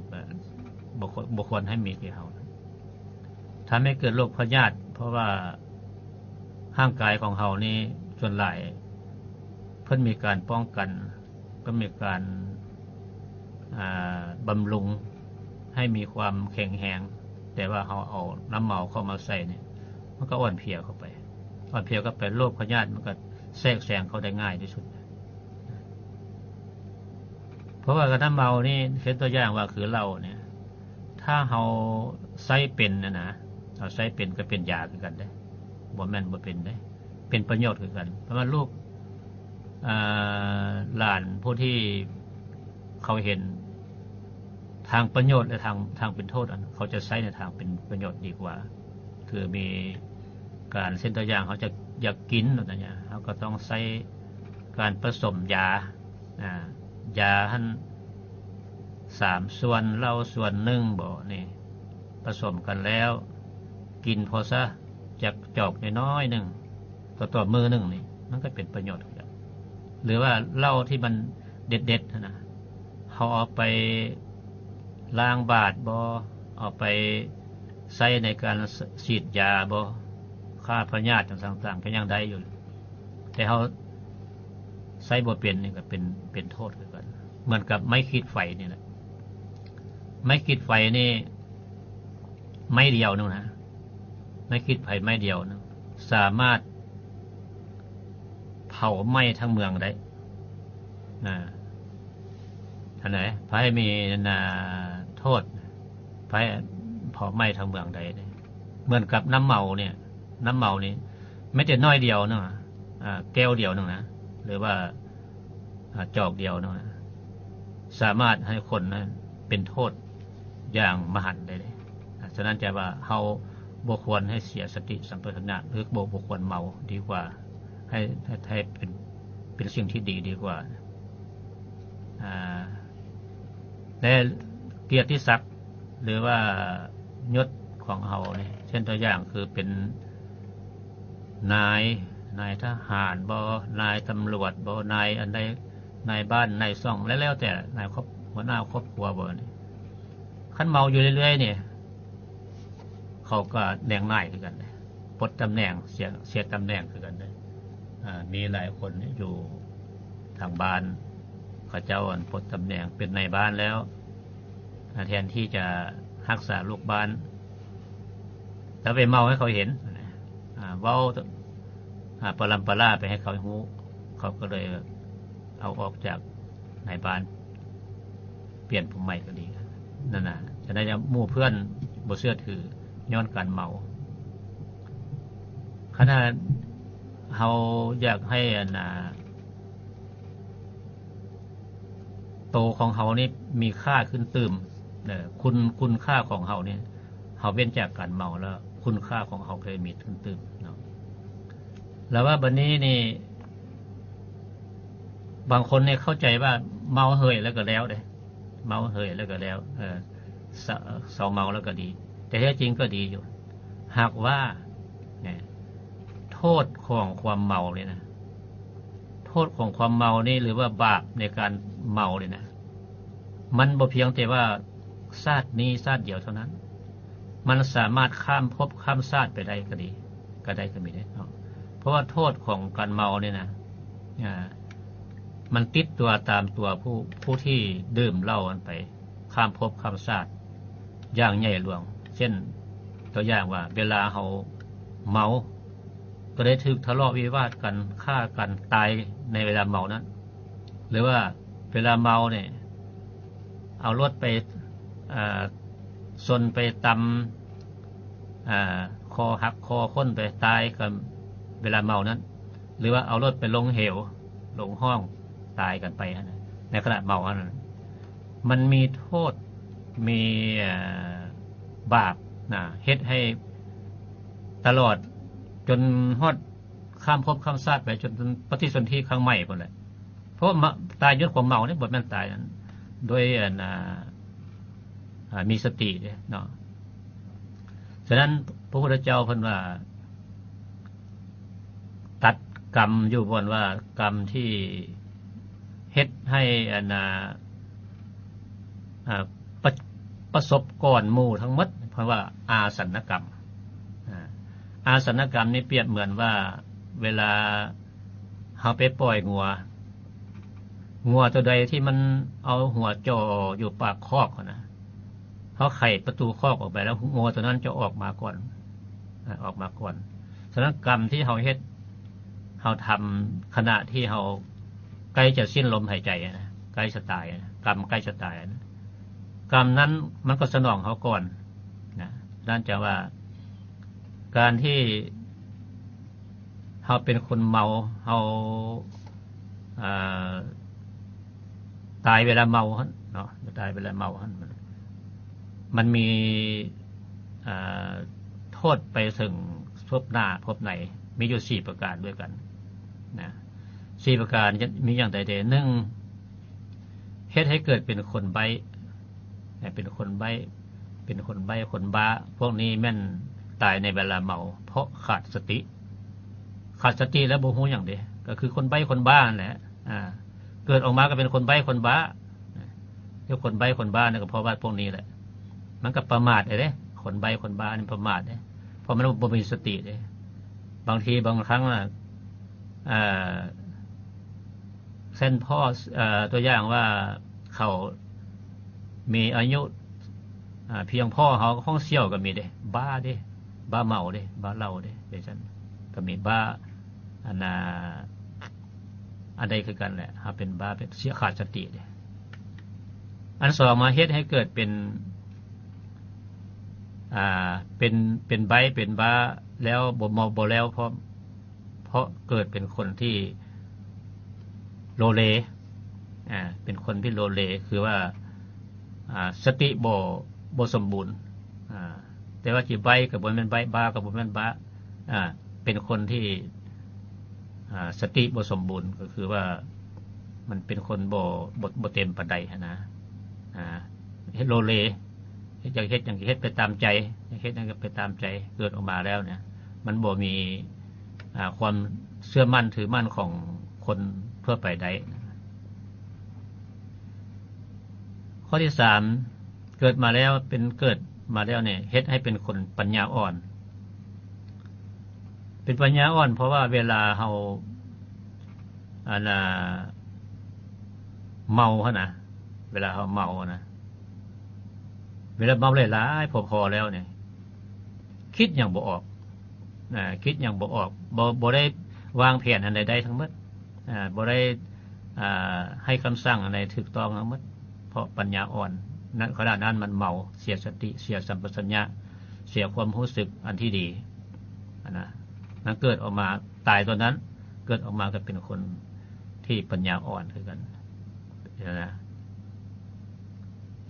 ບໍ່ຄວນ ບໍ່ຄວນໃຫ້ມີແກ່ເຮົາ. ທຳໃຫ້ເກີດໂລກພະຍາດ ເພາະວ່າຮ່າງກາຍຂອງເຮົານີ້ ສ່ວນຫຼາຍເພິ່ນມີການປ້ອງກັນ ກໍມີການ ອ່າ ບຳລຸງໃຫ້ມີຄວາມແຂງແຮງ, ແຕ່ວ່າເຮົາເອົານ້ຳເມົາເຂົ້າມາໃສ່ນີ້ ມັນກໍອ່ອນເພຍເຂົ້າໄປ, ອ່ອນເພຍເຂົ້າໄປ ໂລກພະຍາດມັນກໍແຊກແຊງເຂົ້າໄດ້ງ່າຍທີ່ສຸດ. ເພາະວ່າການນຳເມົານີ້ ເຊັ່ນຕົວຢ່າງວ່າຄືເຫຼົ້ານີ້ ຖ້າເຮົາໃຊ້ເປັນນະນະ, ເຮົາໃຊ້ເປັນກໍເປັນຢາຄືກັນເດ້, ບໍ່ແມ່ນບໍ່ເປັນເດ້, ເປັນປະໂຫຍດຄືກັນ. ເພາະວ່າລູກ ອ່າ ຫຼານຜູ້ທີ່ເຂົາເຫັນທາງປະໂຫຍດ ແລະ ທາງ ທາງເປັນໂທດ ອັນ ເຂົາຈະໃຊ້ໃນທາງເປັນປະໂຫຍດດີກວ່າ. ຄືມີການ ເຊັ່ນຕົວຢ່າງ ເຮົາຈະຢາກກິນແບບນັ້ນ ເຮົາກໍຕ້ອງໃຊ້ການປະສົມຢາ, ອ່າ ຢາຫັ້ນສາມສ່ວນ ເຫຼົ້າສ່ວນໜຶ່ງບໍ ນີ້ ປະສົມກັນແລ້ວ ກິນພໍຊະ ຈັກຈອກນ້ອຍໆໜຶ່ງ ຕໍ່ ຕໍ່ມື້ໜຶ່ງນີ້ ມັນກໍເປັນປະໂຫຍດຄືກັນ. ຫຼືວ່າເຫຼົ້າທີ່ມັນເດັດໆຫັ້ນນະ ເຮົາເອົາໄປລ້າງບາດບໍ ເອົາໄປໃຊ້ໃນການ ສ- ສີດຢາບໍ ຂ້າພະຍາດຫຍັງຕ່າງໆ ກໍຍັງໄດ້ຢູ່, ແຕ່ເຮົາໃຊ້ບໍ່ເປັນນີ້ກໍເປັນ ເປັນໂທດຄືກັນ. ເໝືອນກັບໄມ້ຂີດໄຟນີ້ແຫຼະ, ໄມ້ຂີດໄຟນີ້ ໄມ້ດຽວໜຶ່ງນະ, ໄມ້ຂີດໄຟໄມ້ດຽວໜຶ່ງ ສາມາດເຜົາໄໝ້ທັງເມືອງໄດ້ນະ. ອັນໃດ ໃຜມີນະ ໂທດ ໃຜເຜົາໄໝ້ທັງເມືອງໄດ້ເດ້. ເໝືອນກັບນ້ຳເມົານີ້, ນ້ຳເມົານີ້ ແມ້ແຕ່ໜ້ອຍດຽວໜຶ່ງ ອ່າ ແກ້ວດຽວໜຶ່ງນະ ຫຼືວ່າ ອ່າ ຈອກດຽວໜຶ່ງນະ ສາມາດໃຫ້ຄົນນັ້ນເປັນໂທດຢ່າງມະຫັນໄດ້ເດ້. ອ່າ ສະນັ້ນຈະວ່າເຮົາບໍ່ຄວນໃຫ້ເສຍສະຕິສຳປະຊັນຍະ ຫຼື ບໍ່ ບໍ່ຄວນເມົາ ດີກວ່າ ໃຫ້ ໃຫ້ ໃຫ້ເປັນ ເປັນສິ່ງທີ່ດີ ດີກວ່າ. ອ່າ ແລະ ກຽດຕິສັກ ຫຼືວ່າຍົດຂອງເຮົານີ້ ເຊັ່ນຕົວຢ່າງຄືເປັນນາຍ, ນາຍທະຫານບໍ, ນາຍຕຳຫຼວດບໍ, ນາຍອັນໃດ, ນາຍບ້ານ, ນາຍຊ່ອງ ແລ້ວແຕ່, ນາຍຄອບ, ຫົວໜ້າຄອບຄົວບໍນີ້, ຄັນເມົາຢູ່ເລື້ອຍໆນີ້ ເຂົາກໍແໜງໜ້າຍຄືກັນເດ້, ປົດຕຳແໜ່ງ, ເສຍ, ເສຍຕຳແໜ່ງຄືກັນເດ້. ອ່າ ມີຫຼາຍຄົນຢູ່ທາງບ້ານ ເຂົາເຈົ້າອັນປົດຕຳແໜ່ງເປັນນາຍບ້ານແລ້ວ, ອ່າ ແທນທີ່ຈະຮັກສາລູກບ້ານ ແລ້ວໄປເມົາໃຫ້ເຂົາເຫັນ, ອ່າ ເວົ້າ ອ່າ ປະລຳປະລາໄປໃຫ້ເຂົາຮູ້, ເຂົາກໍເລີຍເອົາອອກຈາກນາຍບ້ານ ປ່ຽນຜູ້ໃໝ່ກໍດີ. ນັ້ນນະ, ຈະໄດ້ໝູ່ເພື່ອນບໍ່ເຊື່ອຖືຍ້ອນການເມົາ. ອັນນັ້ນເຮົາຢາກໃຫ້ອັນນ່າ ໂຕຂອງເຮົານີ້ມີຄ່າຂຶ້ນຕື່ມ ເອີ ຄຸນ ຄຸນຄ່າຂອງເຮົານີ້ ເຮົາເວັ້ນຈາກການເມົາແລ້ວ ຄຸນຄ່າຂອງເຮົາກໍເລີຍມີຂຶ້ນຕື່ມເນາະ. ແລ້ວວ່າບັດນີ້ນີ້ ບາງຄົນນີ້ເຂົ້າໃຈວ່າເມົາເຫີຍແລ້ວກໍແລ້ວເດ້ ເມົາເຫີຍແລ້ວກໍແລ້ວ ເອີ ເຊົາ ເຊົາເມົາແລ້ວກໍດີ ແຕ່ແທ້ຈິງກໍດີຢູ່. ຫາກວ່າ ໂທດຂອງຄວາມເມົານີ້ນະ ໂທດຂອງຄວາມເມົານີ້ ຫຼືວ່າບາບໃນການເມົານີ້ນະ ມັນບໍ່ພຽງແຕ່ວ່າຊາດນີ້ຊາດດຽວເທົ່ານັ້ນ ມັນສາມາດຂ້າມພົບຂ້າມຊາດໄປໄດ້ກໍດີ ກໍໄດ້ກໍມີເດ້ເນາະ. ເພາະວ່າໂທດຂອງການເມົານີ້ນະ ອາ ມັນຕິດຕົວຕາມຕົວຜູ້ ຜູ້ທີ່ດື່ມເຫຼົ້ານັ້ນໄປ ຂ້າມພົບຂ້າມຊາດຢ່າງໃຫຍ່ຫຼວງ. ເຊັ່ນ ຕົວຢ່າງວ່າ ເວລາເຮົາເມົາ ກໍໄດ້ຖືກທະເລາະວິວາດກັນ ຂ້າກັນຕາຍໃນເວລາເມົານັ້ນ ຫຼືວ່າເວລາເມົານີ້ ເອົາລົດໄປ ເອີ ຊົນໄປຕຳ ເອີ ຄໍຫັກຄໍຂົນໄປຕາຍກັນເວລາເມົານັ້ນ ຫຼືວ່າເອົາລົດໄປລົງເຫວ ລົງຮ່ອງ ຕາຍກັນໄປຫັ້ນນະ ໃນຂະນະເມົາຫັ້ນນະ ມັນມີໂທດ ມີ ເອີ ບາບນະ ເຮັດໃຫ້ຕະຫຼອດຈົນຮອດຂ້າມພົບຂ້າມຊາດໄປ ຈົນປະຕິສົນທິຄັ້ງໃໝ່ພຸ້ນແຫຼະ. ເພາະວ່າຕາຍຍ້ອນຄວາມເມົາເດ້ ບໍ່ແມ່ນຕາຍໂດຍອັນ ອາ ອາ ມີສະຕິເດ້ເນາະ. ສະນັ້ນ ພະພຸດທະເຈົ້າເພິ່ນວ່າ ຕັດກຳຢູ່ບ່ອນວ່າ ກຳທີ່ເຮັດໃຫ້ອັນ ອາ ອາ ປະ ປະສົບກ່ອນໝູ່ທັງໝົດ ເພິ່ນວ່າອາສັນນະກຳ. ອາ ອາສັນນະກຳນີ້ປຽບເໝືອນວ່າ ເວລາເຮົາໄປປ່ອຍງົວ ງົວຕົວໃດທີ່ມັນເອົາຫົວຈ່ອຢູ່ປາກຄອກຫັ້ນນະ ເຮົາໄຂປະຕູຄອກອອກໄປແລ້ວ ງົວຕົວນັ້ນຈະອອກມາກ່ອນ ອາ ອອກມາກ່ອນ. ສະນັ້ນ ກຳທີ່ເຮົາເຮັດ ເຮົາທຳຂະນະທີ່ເຮົາໃກ້ຈະສິ້ນລົມຫາຍໃຈນະ ໃກ້ຈະຕາຍນະ ກຳໃກ້ຈະຕາຍນະ ກຳນັ້ນມັນກໍສະໜອງເຮົາກ່ອນນະ. ນັ້ນຈະວ່າ ການທີ່ເຮົາເປັນຄົນເມົາ ເຮົາ ເອີ ຕາຍເວລາເມົາຫັ້ນເນາະ ຕາຍເວລາເມົາຫັ້ນ ມັນມີ ເອີ ໂທດໄປເຖິງພົບໜ້າພົບໃນ ມີຢູ່ສີ່ປະການດ້ວຍກັນນະ. ສີ່ປະການມີຢ່າງໃດແດ່? ໜຶ່ງ ເຮັດໃຫ້ເກີດເປັນຄົນໃບ້ ເປັນຄົນໃບ້ ເປັນຄົນໃບ້ ຄົນບ້າ. ພວກນີ້ແມ່ນຕາຍໃນເວລາເມົາ ເພາະຂາດສະຕິ. ຂາດສະຕິແລ້ວບໍ່ຮູ້ຫຍັງເດ້ ກໍຄືຄົນໃບ້ຄົນບ້ານັ້ນແຫຼະ. ອາ ເກີດອອກມາກໍເປັນຄົນໃບ້ຄົນບ້າ. ແລ້ວຄົນໃບ້ຄົນບ້ານີ້ກໍເພາະວ່າພວກນີ້ແຫຼະ ມັນກໍປະໝາດເດ້. ຄົນໃບ້ຄົນບ້ານີ້ປະໝາດເດ້ ເພາະມັນບໍ່ມີສະຕິເດ້. ບາງທີບາງຄັ້ງນະ ເອີ ເຊັ່ນ ພໍ້ ເອີ ຕົວຢ່າງວ່າເຂົາມີອາຍຸ ອາ ພຽງພໍ້ເຮົາ ຂອງສ່ຽວກໍມີເດ້ ບ້າເດ້ ບ້າເມົາເດ້ ບ້າເຫຼົ້າເດ້ ເປັນຊັ້ນກໍມີ ບ້າ ອັນນ່າ ອັນໃດຄືກັນແຫຼະ ເຮົາເປັນບ້າ ເປັນເສຍຂາດສະຕິເດ້. ອັນສອງມາເຮັດໃຫ້ເກີດເປັນ ອ່າ ເປັນ ເປັນໃບ້ເປັນບ້າແລ້ວບໍ່ເມົາບໍ່ແລ້ວ ເພາະ ເພາະເກີດເປັນຄົນທີ່ໂລເລ ອ່າ ເປັນຄົນທີ່ໂລເລ ຄືວ່າ ອ່າ ສະຕິບໍ່ ບໍ່ສົມບູນ ອ່າ ແຕ່ວ່າຊິໃບ້ກໍບໍ່ແມ່ນໃບ້ ບ້າກໍບໍ່ແມ່ນບ້າ ອ່າ ເປັນຄົນທີ່ ອ່າ ສະຕິບໍ່ສົມບູນ ກໍຄືວ່າມັນເປັນຄົນບໍ່ ບໍ່ ບໍ່ເຕັມປານໃດຫັ້ນນະ ອ່າ ເຮັດໂລເລ ຢາກເຮັດຫຍັງກໍເຮັດໄປຕາມໃຈ ຢາກເຮັດຫຍັງກໍໄປຕາມໃຈ ເກີດອອກມາແລ້ວເນຍ ມັນບໍ່ມີ ອ່າ ຄວາມເຊື່ອໝັ້ນຖືໝັ້ນຂອງຄົນທົ່ວໄປໄດ້. ຂໍ້ທີສາມ ເກີດມາແລ້ວ ເປັນ ເກີດມາແລ້ວນີ້ ເຮັດໃຫ້ເປັນຄົນປັນຍາອ່ອນ. ເປັນປັນຍາອ່ອນ ເພາະວ່າເວລາເຮົາ ອັນນ່າ ເມົາຫັ້ນນະ ເວລາເຮົາເມົານະ ເວລາເມົາຫຼາຍໆ ພໍໆ ແລ້ວນີ້ ຄິດຫຍັງບໍ່ອອກ ນະ ຄິດຫຍັງບໍ່ອອກ ບໍ່ ບໍ່ໄດ້ວາງແຜນອັນໃດໄດ້ທັງໝົດ ອາ ບໍ່ໄດ້ ອາ ໃຫ້ຄຳສັ່ງອັນໃດຖືກຕ້ອງທັງໝົດ ເພາະປັນຍາອ່ອນ ນະ ຂະນະນັ້ນມັນເມົາ ເສຍສະຕິ ເສຍສຳປະສັນຍະ ເສຍຄວາມຮູ້ສຶກອັນທີ່ດີ ຫັ້ນນະ. ນະ ເກີດອອກມາຕາຍຕອນນັ້ນ ເກີດອອກມາກໍເປັນຄົນທີ່ປັນຍາອ່ອນຄືກັນນະ.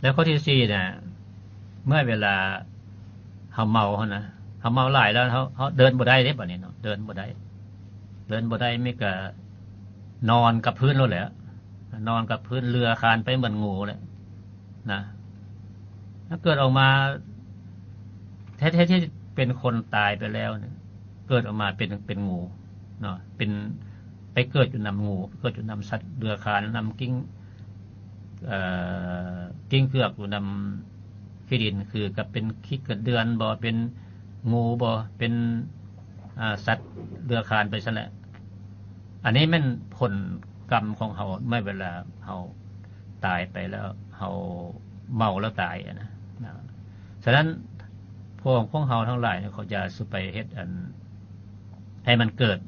ແລ້ວຂໍ້ທີສີ່ນະ ເມື່ອເວລາເຮົາເມົາຫັ້ນນະ ເຮົາເມົາຫຼາຍແລ້ວ ເຮົາ ເຮົາເດີນບໍ່ໄດ້ເດ້ ບັດນີ້ເນາະ ເດີນບໍ່ໄດ້ ເດີນບໍ່ໄດ້ ມີກະນອນກັບພື້ນໂລດແຫຼະ ນອນກັບພື້ນເລື່ອຄານໄປເໝືອນງູແຫຼະນະ. ຖ້າເກີດອອກມາ ແທ້ໆ ທີ່ເປັນຄົນຕາຍໄປແລ້ວນີ້ ເກີດອອກມາເປັນ ເປັນງູເນາະ ເປັນ ໄປເກີດຢູ່ນຳງູ ເກີດຢູ່ນຳສັດເລືອຄານ ນຳກິງ ເອີ ກິງເກືອກຢູ່ນຳຂີ້ດິນ ຄືກັບເປັນຂີ້ກະເດືອນບໍ ເປັນງູບໍ ເປັນ ອາ ສັດເລືອຄານໄປຊັ້ນແຫຼະ. ອັນນີ້ແມ່ນຜົນກຳຂອງເຮົາ ເມື່ອເວລາເຮົາຕາຍໄປແລ້ວ ເຮົາເມົາແລ້ວຕາຍນະ. ສະນັ້ນ ພວກ ພວກເຮົາທັງຫຼາຍນີ້ ເຂົາຢ່າສູ່ໄປເຮັດອັນ ໃຫ້ມັນເກີດ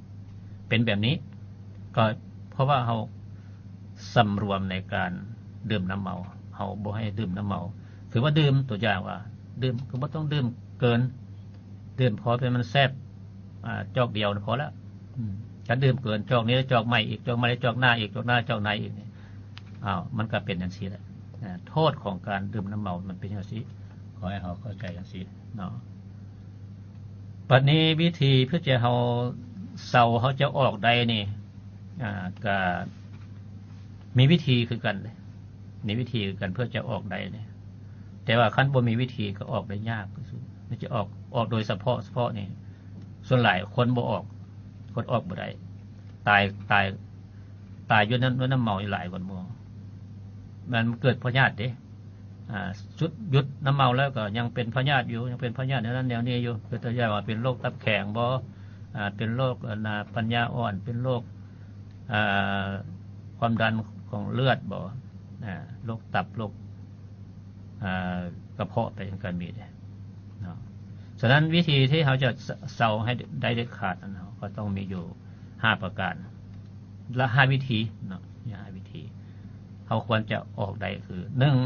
ເປັນແບບນີ້ ກໍເພາະວ່າເຮົາສຳລວມໃນການດື່ມນ້ຳເມົາ ເຮົາບໍ່ໃຫ້ດື່ມນ້ຳເມົາ ຄືວ່າດື່ມ ຕົວຢ່າງວ່າດື່ມ ກໍບໍ່ຕ້ອງດື່ມເກີນ ດື່ມພໍໃຫ້ມັນແຊບ ອາ ຈອກດຽວພໍແລ້ວ. ອືມ ຄັນດື່ມເກີນ ຈອກນີ້ແລ້ວຈອກໃໝ່ອີກ ຈອກໃໝ່ແລ້ວຈອກໜ້າອີກ ຈອກໜ້າຈອກໃນອີກນີ້ ອ້າວ ມັນກໍເປັນຈັ່ງຊີ້ແຫຼະ. ອາ ໂທດຂອງການດື່ມນ້ຳເມົາມັນເປັນຈັ່ງຊີ້ ຂໍໃຫ້ເຮົາເຂົ້າໃຈຈັ່ງຊີ້ເນາະ. ບັດນີ້ວິທີເພື່ອຈະເຮົາເຊົາ ເຮົາຈະອອກໄດ້ນີ້ ອາ ກະມີວິທີຄືກັນເດ້ ມີວິທີຄືກັນເພື່ອຈະອອກໄດ້ນີ້ ແຕ່ວ່າຄັນບໍ່ມີວິທີກໍອອກໄດ້ຍາກ ມັນຈະອອກ ອອກໂດຍສະເພາະ ສະເພາະນີ້ ສ່ວນຫຼາຍຄົນບໍ່ອອກ ຄົນອອກບໍ່ໄດ້ ຕາຍ ຕາຍ ຕາຍຢູ່ນຳ ນຳເມົານີ້ຫຼາຍກວ່າໝູ່ ມັນເກີດພະຍາດເດ້. ອາ ຊຸດ ຢຸດນ້ຳເມົາແລ້ວກໍຍັງເປັນພະຍາດຢູ່ ຍັງເປັນພະຍາດແນວນັ້ນແນວນີ້ຢູ່ ຄືຕົວຢ່າງວ່າເປັນໂລກຕັບແຂງບໍ ອາ ເປັນໂລກ ອັນນາ ປັນຍາອ່ອນ ເປັນໂລກ ອາ ຄວາມດັນຂອງເລືອດບໍ ອາ ໂລກຕັບ ໂລກ ອາ ກະເພາະໄປ ມັນກໍມີເດ້ເນາະ. ສະນັ້ນວິທີທີ່ເຮົາຈະ ເຊົາໃຫ້ໄດ້ເດັດຂາດນັ້ນ ເຮົາກໍຕ້ອງມີຢູ່ຫ້າປະການ ລະຫ້າວິທີເນາະ ຫ້າວິທີ ເຮົາຄວນຈະອອກໄດ້ຄື ໜຶ່ງ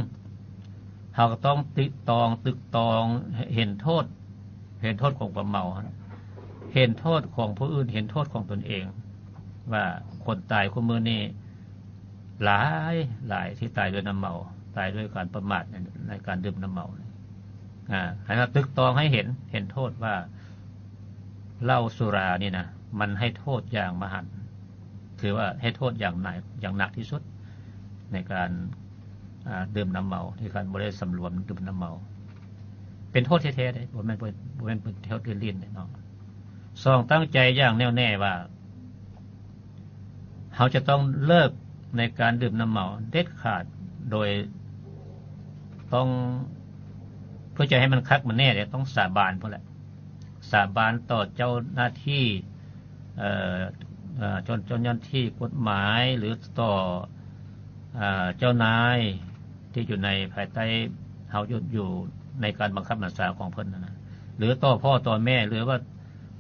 ເຮົາກໍຕ້ອງຕຶກຕອງ ຕຶກຕອງ ເຫັນໂທດ ເຫັນໂທດຂອງຄວາມເມົາ ເຫັນໂທດຂອງຜູ້ອື່ນ ເຫັນໂທດຂອງຕົນເອງ ວ່າຄົນຕາຍຄູ່ມື້ນີ້ຫຼາຍ ຫຼາຍທີ່ຕາຍດ້ວຍນ້ຳເມົາ ຕາຍດ້ວຍການປະໝາດໃນ ໃນການດື່ມນ້ຳເມົາ. ອາ ໃຫ້ເຮົາຕຶກຕອງໃຫ້ເຫັນ ເຫັນໂທດວ່າເຫຼົ້າສຸລານີ້ນະ ມັນໃຫ້ໂທດຢ່າງມະຫັນ ຖືວ່າໃຫ້ໂທດຢ່າງໜັກ ຢ່າງໜັກທີ່ສຸດ ໃນການ ອາ ດື່ມນ້ຳເມົາ ໃນການບໍ່ໄດ້ສຳລວມດື່ມນ້ຳເມົາ ເປັນໂທດແທ້ໆເດ້ ບໍ່ແມ່ນ ບໍ່ແມ່ນເປັນໂທດຫຼິ້ນໆເດ້ເນາະ. ສອງ ຕັ້ງໃຈຢ່າງແນ່ວແນ່ວ່າ ເຮົາຈະຕ້ອງເລີກໃນການດື່ມນ້ຳເມົາເດັດຂາດ ໂດຍຕ້ອງ ເພື່ອຈະໃຫ້ມັນຄັກມັນແນ່ເດ ຕ້ອງສາບານພຸ້ນແຫຼະ ສາບານຕໍ່ເຈົ້າໜ້າທີ່ ເອີ ເອີ ເຈົ້າ ເຈົ້າໜ້າທີ່ກົດໝາຍ ຫຼື ຕໍ່ ເອີ ເຈົ້ານາຍທີ່ຢູ່ໃນພາຍໃຕ້ເຮົາຢູ່ ຢູ່ໃນການບັງຄັບບັນຊາຂອງເພິ່ນນັ້ນນະ ຫຼື ຕໍ່ພໍ່ຕໍ່ແມ່ ຫຼືວ່າ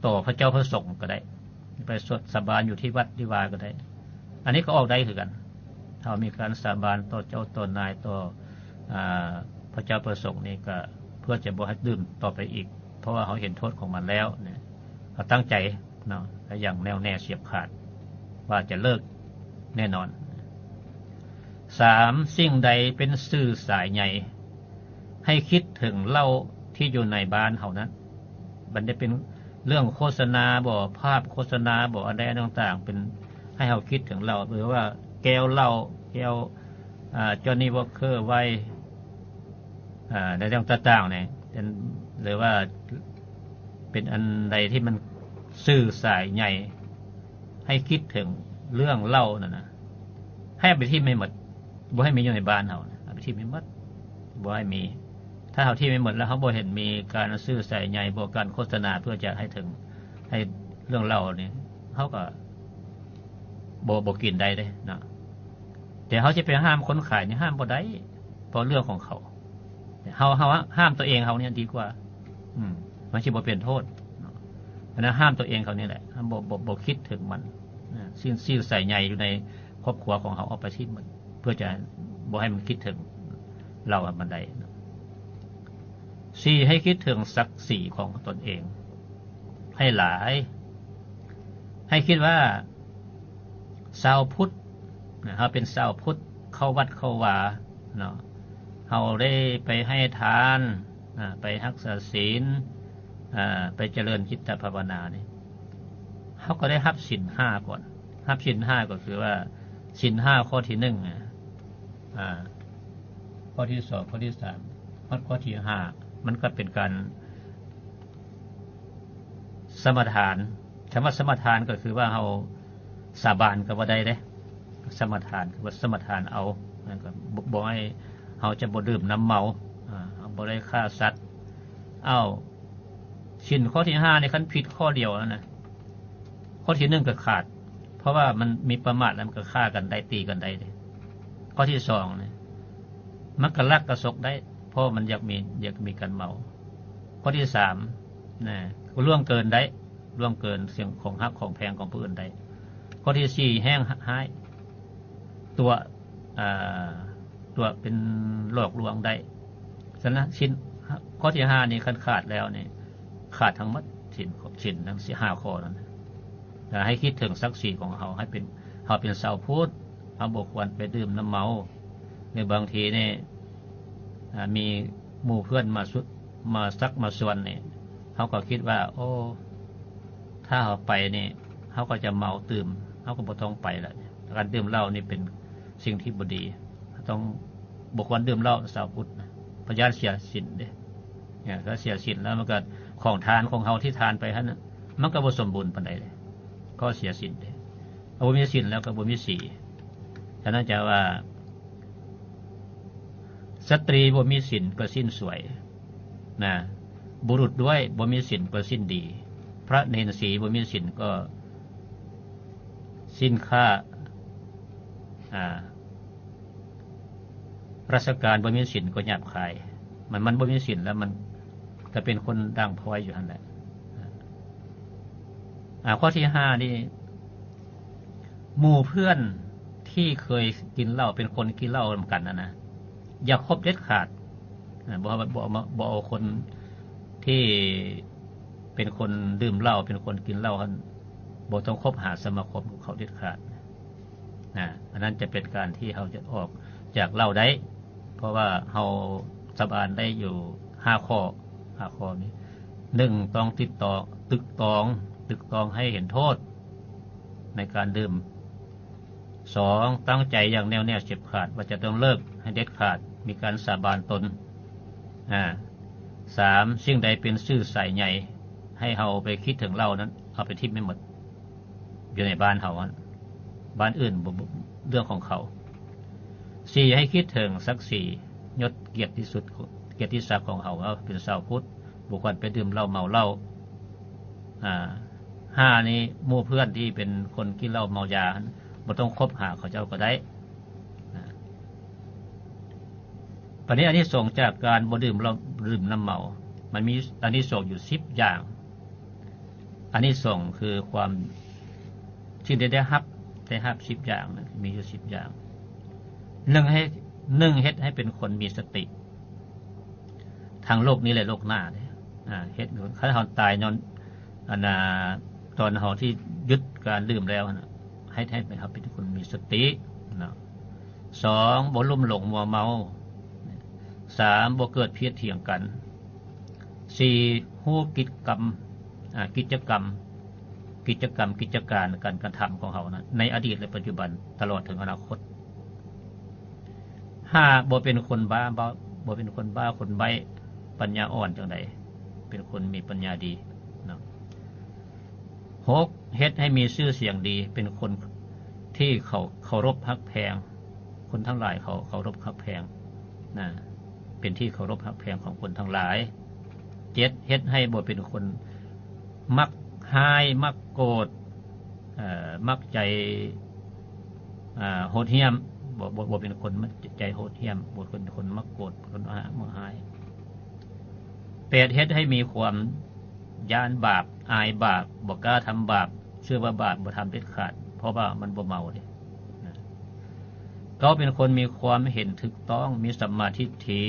ຕໍ່ພະເຈົ້າພະສົງກໍໄດ້ ໄປສົດສາບານຢູ່ທີ່ວັດທີ່ວາກໍໄດ້ ອັນນີ້ກໍອອກໄດ້ຄືກັນ. ເຮົາມີການສາບານຕໍ່ເຈົ້າຕໍ່ນາຍ ຕໍ່ ອາ ພະເຈົ້າພະສົງນີ້ ກໍເພື່ອຈະບໍ່ໃຫ້ດື່ມຕໍ່ໄປອີກ ເພາະວ່າເຮົາເຫັນໂທດຂອງມັນແລ້ວນະ ເຮົາຕັ້ງໃຈເນາະ ແລະ ຢ່າງແນ່ວແນ່ຊຽບຂາດວ່າຈະເລີກແນ່ນອນ. ສາມ ສິ່ງໃດເປັນສື່ສາຍໃຍ ໃຫ້ຄິດເຖິງເຫຼົ້າທີ່ຢູ່ໃນບ້ານເຮົານັ້ນ ມັນຈະເປັນເລື່ອງໂຄສະນາບໍ ພາບໂຄສະນາບໍ ອັນໃດອັນຕ່າງໆ ເປັນ ໃຫ້ເຮົາຄິດເຖິງເຫຼົ້າ ຫຼືວ່າແກ້ວເຫຼົ້າ ແກ້ວ ອາ Johnnie Walker White ອາ ໃນເລື່ອງຕ່າງໆນີ້ ເປັນ ຫຼືວ່າເປັນອັນໃດທີ່ມັນສື່ສາຍໃຍ ໃຫ້ຄິດເຖິງເລື່ອງເຫຼົ້ານັ້ນນະ ໃຫ້ເອົາໄປຖິ້ມໃຫ້ໝົດ ບໍ່ໃຫ້ມີຢູ່ໃນບ້ານເຮົານະ ເອົາໄປຖິ້ມໃຫ້ໝົດ ບໍ່ໃຫ້ມີ. ຖ້າເຮົາຖິ້ມໃຫ້ໝົດແລ້ວ ເຮົາບໍ່ເຫັນມີການສື່ສາຍໃຍ ບໍ່ການໂຄສະນາເພື່ອຈະໃຫ້ເຖິງ ໃຫ້ເລື່ອງເຫຼົ້ານີ້ ເຮົາກໍບໍ່ ບໍ່ກິນໄດ້ເດ້ເນາະ. ແຕ່ເຮົາຊິໄປຫ້າມຄົນຂາຍນີ້ ຫ້າມບໍ່ໄດ້ ເພາະເລື່ອງຂອງເຂົາ. ເຮົາ ເຮົາຫ້າມຕົວເອງເຮົານີ້ດີກວ່າ ອືມ ມັນຊິບໍ່ເປັນໂທດເນາະ. ອັນນັ້ນຫ້າມຕົວເອງເຮົານີ້ແຫຼະ ບໍ່ ບໍ່ ບໍ່ຄິດເຖິງມັນ ນະ ສິ່ງ ສິ່ງໃສ່ໃຍຢູ່ໃນຄອບຄົວຂອງເຮົາອອກໄປຊິ ເພື່ອຈະບໍ່ໃຫ້ມັນຄິດເຖິງເຫຼົ້າໃຫ້ມັນໄດ້ເນາະ. ສີ່ ໃຫ້ຄິດເຖິງສັກສີຂອງຕົນເອງໃຫ້ຫຼາຍ ໃຫ້ຄິດວ່າຊາວພຸດນະ ເຮົາເປັນຊາວພຸດ ເຂົ້າວັດເຂົ້າວາເນາະ ເຮົາໄດ້ໄປໃຫ້ທານນະ ໄປຮັກສາສິນ ອາ ໄປຈະເລີນຈິດຕະພາວະນານີ້ ເຮົາກໍໄດ້ຮັບສິນຫ້າກ່ອນ. ຮັບສິນຫ້າກໍຄືວ່າ ສິນຫ້າຂໍ້ທີໜຶ່ງນະ ອາ ຂໍ້ທີສອງ ຂໍ້ທີສາມ ຮອດຂໍ້ທີຫ້າ ມັນກໍເປັນການ ສະມາທານ. ຄຳວ່າສະມາທານກໍຄືວ່າເຮົາສາບານກໍບໍ່ໄດ້ເດ້. ສະມາທານຄືວ່າສະມາທານເອົາ ນັ້ນກໍບໍ່ ບໍ່ໃຫ້ ເຮົາຈະບໍ່ດື່ມນ້ຳເມົາ ອາ ເຮົາບໍ່ໄດ້ຂ້າສັດ. ອ້າວ ສິນຂໍ້ທີຫ້ານີ້ ຄັນຜິດຂໍ້ດຽວນັ້ນນະ ຂໍ້ທີໜຶ່ງກໍຂາດ ເພາະວ່າມັນມີປະໝາດແລ້ວ ມັນກໍຂ້າກັນໄດ້ ຕີກັນໄດ້ເດ້. ຂໍ້ທີສອງນີ້ ມັນກໍລັກກໍສົກໄດ້ ເພາະມັນຢາກມີ ຢາກມີການເມົາ. ຂໍ້ທີສາມນະ ລ່ວງເກີນໄດ້ ລ່ວງເກີນສິ່ງຂອງຮັກຂອງແພງຂອງຜູ້ອື່ນໄດ້. ຂໍ້ທີສີ່ ແຮງຮ້າຍ ຕົວະ ອາ ຕົວະເປັນຫຼອກລວງໄດ້. ສະນັ້ນ ສິນ ຂໍ້ທີຫ້ານີ້ ຄັນຂາດແລ້ວນີ້ ຂາດທັງໝົດ ສິນ ສິນທັງຫ້າຂໍ້ນັ້ນ. ແລະ ໃຫ້ຄິດເຖິງສັກສີຂອງເຮົາ ໃຫ້ເປັນ ເຮົາເປັນຊາວພຸດ ເຮົາບໍ່ຄວນໄປດື່ມນ້ຳເມົາ. ຫຼືບາງທີນີ້ ອາ ມີໝູ່ເພື່ອນມາ ມາຊັກມາຊວນນີ້ ເຮົາກໍຄິດວ່າ ໂອ້ ຖ້າເຮົາໄປນີ້ ເຮົາກໍຈະເມົາຕື່ມ ເຮົາກໍບໍ່ຕ້ອງໄປລະ. ການດື່ມເຫຼົ້ານີ້ເປັນສິ່ງທີ່ບໍ່ດີ ເຮົາຕ້ອງ ບໍ່ຄວນດື່ມເຫຼົ້າ ຊາວພຸດນະ ເພາະຢ້ານເສຍສິນເດ້. ຖ້າເສຍສິນແລ້ວ ມັນກໍ ຂອງທານຂອງເຮົາທີ່ທານໄປຫັ້ນນະ ມັນກໍບໍ່ສົມບູນປານໃດເດ້ ກໍເສຍສິນເດ້. ບໍ່ມີສິນແລ້ວກໍບໍ່ມີສີ. ສະນັ້ນຈະວ່າ ສະຕຣີບໍ່ມີສິນກໍສິ້ນສວຍນະ, ບຸລຸດດ້ວຍບໍ່ມີສິນກໍສິ້ນດີ, ພະເນນສີບໍ່ມີສິນກໍສິ້ນຄ້າ, ອາ ລາຊະການບໍ່ມີສິນກໍຫຍາບຄາຍ. ມັນ ມັນບໍ່ມີສິນແລ້ວ ມັນກໍເປັນຄົນດ່າງພ້ອຍຢູ່ຫັ້ນແຫຼະ. ອາ ຂໍ້ທີຫ້ານີ້ ໝູ່ເພື່ອນທີ່ເຄີຍກິນເຫຼົ້າ ເປັນຄົນກິນເຫຼົ້ານຳກັນຫັ້ນນະ ຢ່າຄົບເດັດຂາດ. ອາ ບໍ່ ບໍ່ ບໍ່ ບໍ່ເອົາຄົນທີ່ເປັນຄົນດື່ມເຫຼົ້າ ເປັນຄົນກິນເຫຼົ້າຫັ້ນ ບໍ່ຕ້ອງຄົບຫາສະມາຄົມກັບເຂົາເດັດຂາດ. ອາ ອັນນັ້ນຈະເປັນການທີ່ເຮົາຈະອອກຈາກເຫຼົ້າໄດ້ ເພາະວ່າເຮົາສາບານໄດ້ຢູ່ຫ້າຂໍ້ ຫ້າຂໍ້ນີ້ ໜຶ່ງ ຕ້ອງຕິດຕໍ່ ຕຶກຕອງ ຕຶກຕອງໃຫ້ເຫັນໂທດໃນການດື່ມ. ສອງ ຕັ້ງໃຈຢ່າງແນ່ວແນ່ເດັດຂາດວ່າຈະຕ້ອງເລີກໃຫ້ເດັດຂາດ ມີການສາບານຕົນ. ອາ ສາມ ສິ່ງໃດເປັນຊື່ສາຍໃຍ ໃຫ້ເຮົາໄປຄິດເຖິງເຫຼົ້ານັ້ນ ເອົາໄປຖິ້ມໃຫ້ໝົດ. ຢູ່ໃນບ້ານເຮົາຫັ້ນ ບ້ານອື່ນບໍ່ ບໍ່ ເລື່ອງຂອງເຂົາ. ສີ່ ໃຫ້ຄິດເຖິງສັກສີ ຍົດກຽດຕິສຸດ ກຽດຕິສັກຂອງເຮົາວ່າເປັນຊາວພຸດ ບໍ່ຄວນໄປດື່ມເຫຼົ້າເມົາເຫຼົ້າ. ອາ ຫ້ານີ້ ໝູ່ເພື່ອນທີ່ເປັນຄົນກິນເຫຼົ້າເມົາຢາ ບໍ່ຕ້ອງຄົບຫາເຂົາເຈົ້າກໍໄດ້. ອາ ບັດນີ້ອານິສົງຈາກການບໍ່ດື່ມເຫຼົ້າ ດື່ມນ້ຳເມົາ ມັນມີອານິສົງຢູ່ສິບຢ່າງ. ອານິສົງຄືຄວາມ ທີ່ໄດ້ ໄດ້ຮັບ ໄດ້ຮັບສິບຢ່າງນະ ມີຢູ່ສິບຢ່າງ. ໜຶ່ງ ໃຫ້ ໜຶ່ງ ເຮັດໃຫ້ເປັນຄົນມີສະຕິ ທັງໂລກນີ້ ແລະ ໂລກໜ້າເດ້. ອາ ເຮັດ ຄັນເຮົາຕາຍຍ້ອນ ອັນນ່າ ຕອນເຮົາທີ່ຢຸດການດື່ມແລ້ວຫັ້ນນະ ໃຫ້ ໃຫ້ເຮົາເປັນຄົນມີສະຕິເນາະ. ສອງ ບໍ່ລຸ່ມຫຼົງມົວເມົາ. ສາມ ບໍ່ເກີດຜິດຖຽງກັນ. ສີ່ ຮູ້ກິດກຳ ອາ ກິດຈະກຳ ກິດຈະກຳ ກິດຈະການ ການກະທຳຂອງເຮົານະ ໃນອະດີດ ແລະ ປັດຈຸບັນ ຕະຫຼອດເຖິງອະນາຄົດ. ຫ້າ ບໍ່ເປັນຄົນບ້າ ບໍ່ ບໍ່ເປັນຄົນບ້າ ຄົນໃບ້ ປັນຍາອ່ອນຈັ່ງໃດ ເປັນຄົນມີປັນຍາດີເນາະ. ຫົກ ເຮັດໃຫ້ມີຊື່ສຽງດີ ເປັນຄົນທີ່ເຂົາເຄົາລົບຮັກແພງ ຄົນທັງຫຼາຍເຂົາເຄົາລົບຮັກແພງນະ ເປັນທີ່ເຄົາລົບຮັກແພງຂອງຄົນທັງຫຼາຍ. ເຈັດ ເຮັດໃຫ້ບໍ່ເປັນຄົນມັກຮ້າຍ ມັກໂກດ ເອີ ມັກໃຈ ອາ ໂຫດຫ້ຽມ ບໍ່ ບໍ່ ບໍ່ເປັນຄົນໃຈໂຫດຫ້ຽມ ບໍ່ເປັນຄົນມັກໂກດ ຄົນມັກຮ້າຍ. ແປດ ເຮັດໃຫ້ມີຄວາມຢ້ານບາບ ອາຍບາບ ບໍ່ກ້າທຳບາບ ເຊື່ອວ່າບາບບໍ່ທຳເດັດຂາດ ເພາະວ່າມັນບໍ່ເມົາເດ້. ເກົ້າ ເປັນຄົນມີຄວາມເຫັນຖືກຕ້ອງ ມີສຳມາທິດຖິ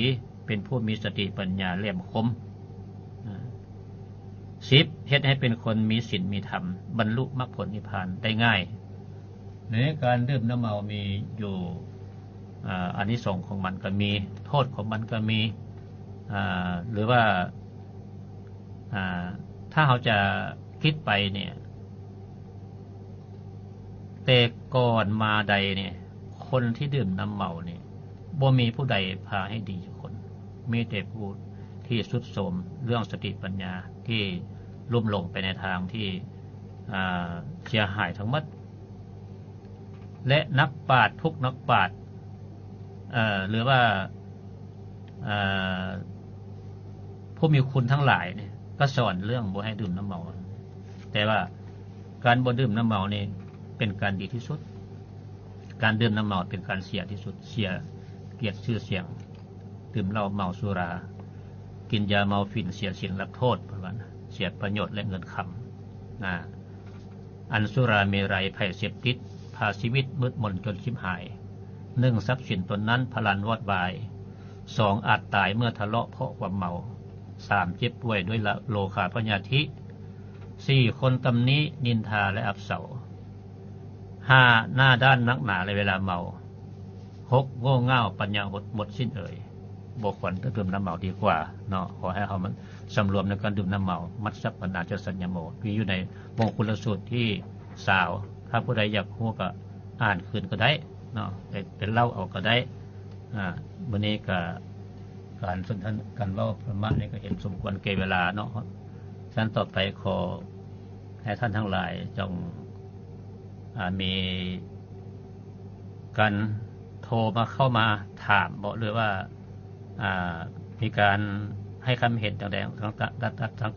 ເປັນຜູ້ມີສະຕິປັນຍາແຫຼມຄົມ. ສິບ ເຮັດໃຫ້ເປັນຄົນມີສິນມີທຳ ບັນລຸມັກຜົນນິບພານໄດ້ງ່າຍ. ໃນການດື່ມນ້ຳເມົາມີຢູ່ ອາ ອານິສົງຂອງມັນກໍມີ ໂທດຂອງມັນກໍມີ ອາ ຫຼືວ່າ ອາ ຖ້າເຮົາຈະຄິດໄປນີ້ ແຕ່ກ່ອນມາໃດນີ້ ຄົນທີ່ດື່ມນ້ຳເມົານີ້ ບໍ່ມີຜູ້ໃດພາໃຫ້ດີຈັກຄົນ ມີແຕ່ຜູ້ທີ່ຊຸດໂຊມເລື່ອງສະຕິປັນຍາ ທີ່ລຸ່ມລົງໄປໃນທາງທີ່ ອາ ເສຍຫາຍທັງໝົດ ແລະ ນັກປາດ ພວກນັກປາດ ເອີ ຫຼືວ່າ ເອີ ຜູ້ມີຄຸນທັງຫຼາຍນີ້ ກໍສອນເລື່ອງບໍ່ໃຫ້ດື່ມນ້ຳເມົາ. ແຕ່ວ່າການບໍ່ດື່ມນ້ຳເມົານີ້ເປັນການດີທີ່ສຸດ. ການດື່ມນ້ຳເມົາເປັນການເສຍທີ່ສຸດ, ເສຍກຽດຊື່ສຽງ. ດື່ມເຫຼົ້າເມົາສຸລາ, ກິນຢາເມົາຝິ່ນ, ເສຍສິນຮັບໂທດ, ເພິ່ນວ່ານະ, ເສຍປະໂຫຍດ ແລະ ເງິນຄຳນະ. ອັນສຸລາເມໄຣ ໄພເສບຕິດ, ພາຊີວິດມືດມົນຈົນຊິບຫາຍ. ໜຶ່ງ ຊັບສິນຕົນນັ້ນພະລັນວອດວາຍ. ສອງ ອາດຕາຍເມື່ອທະເລາະເພາະຄວາມເມົາ. ສາມ ເຈັບປ່ວຍດ້ວຍໂລຄາພະຍາທິ. ສີ່ ຄົນຕຳໜິນິນທາ ແລະ ອັບເຊົາ. ຫ້າ ໜ້າດ້ານນັກໜາ ແລະ ເວລາເມົາ. ຫົກ ໂງ່ເຫງົ້າ ປັນຍາຫົດ ໝົດສິ້ນເອີຍ. ບໍ່ຄວນຈະດື່ມນ້ຳເມົາດີກວ່າເນາະ. ຂໍໃຫ້ເຮົາມັນສຳລວມໃນການດື່ມນ້ຳເມົາ. ມັດສະປະນາຈະສັນຍະໂມ ມີຢູ່ໃນມົງຄຸລະສູດທີຊາວ. ຖ້າຜູ້ໃດຢາກຮູ້ກໍອ່ານຄືນກໍໄດ້ເນາະ, ໄປ ໄປເລົ່າເອົາກໍໄດ້. ອາ ມື້ນີ້ກໍການສົນທະນາ ການເວົ້າທຳມະນີ້ກໍເຫັນສົມຄວນແກ່ເວລາເນາະ. ສະນັ້ນຕໍ່ໄປຂໍໃຫ້ທ່ານທັງຫຼາຍຈົ່ງ ອາ ມີ ການໂທມາ ເຂົ້າມາຖາມບໍ ຫຼືວ່າ ອາ ມີການໃຫ້ຄຳເຫັນຕ່າງໆ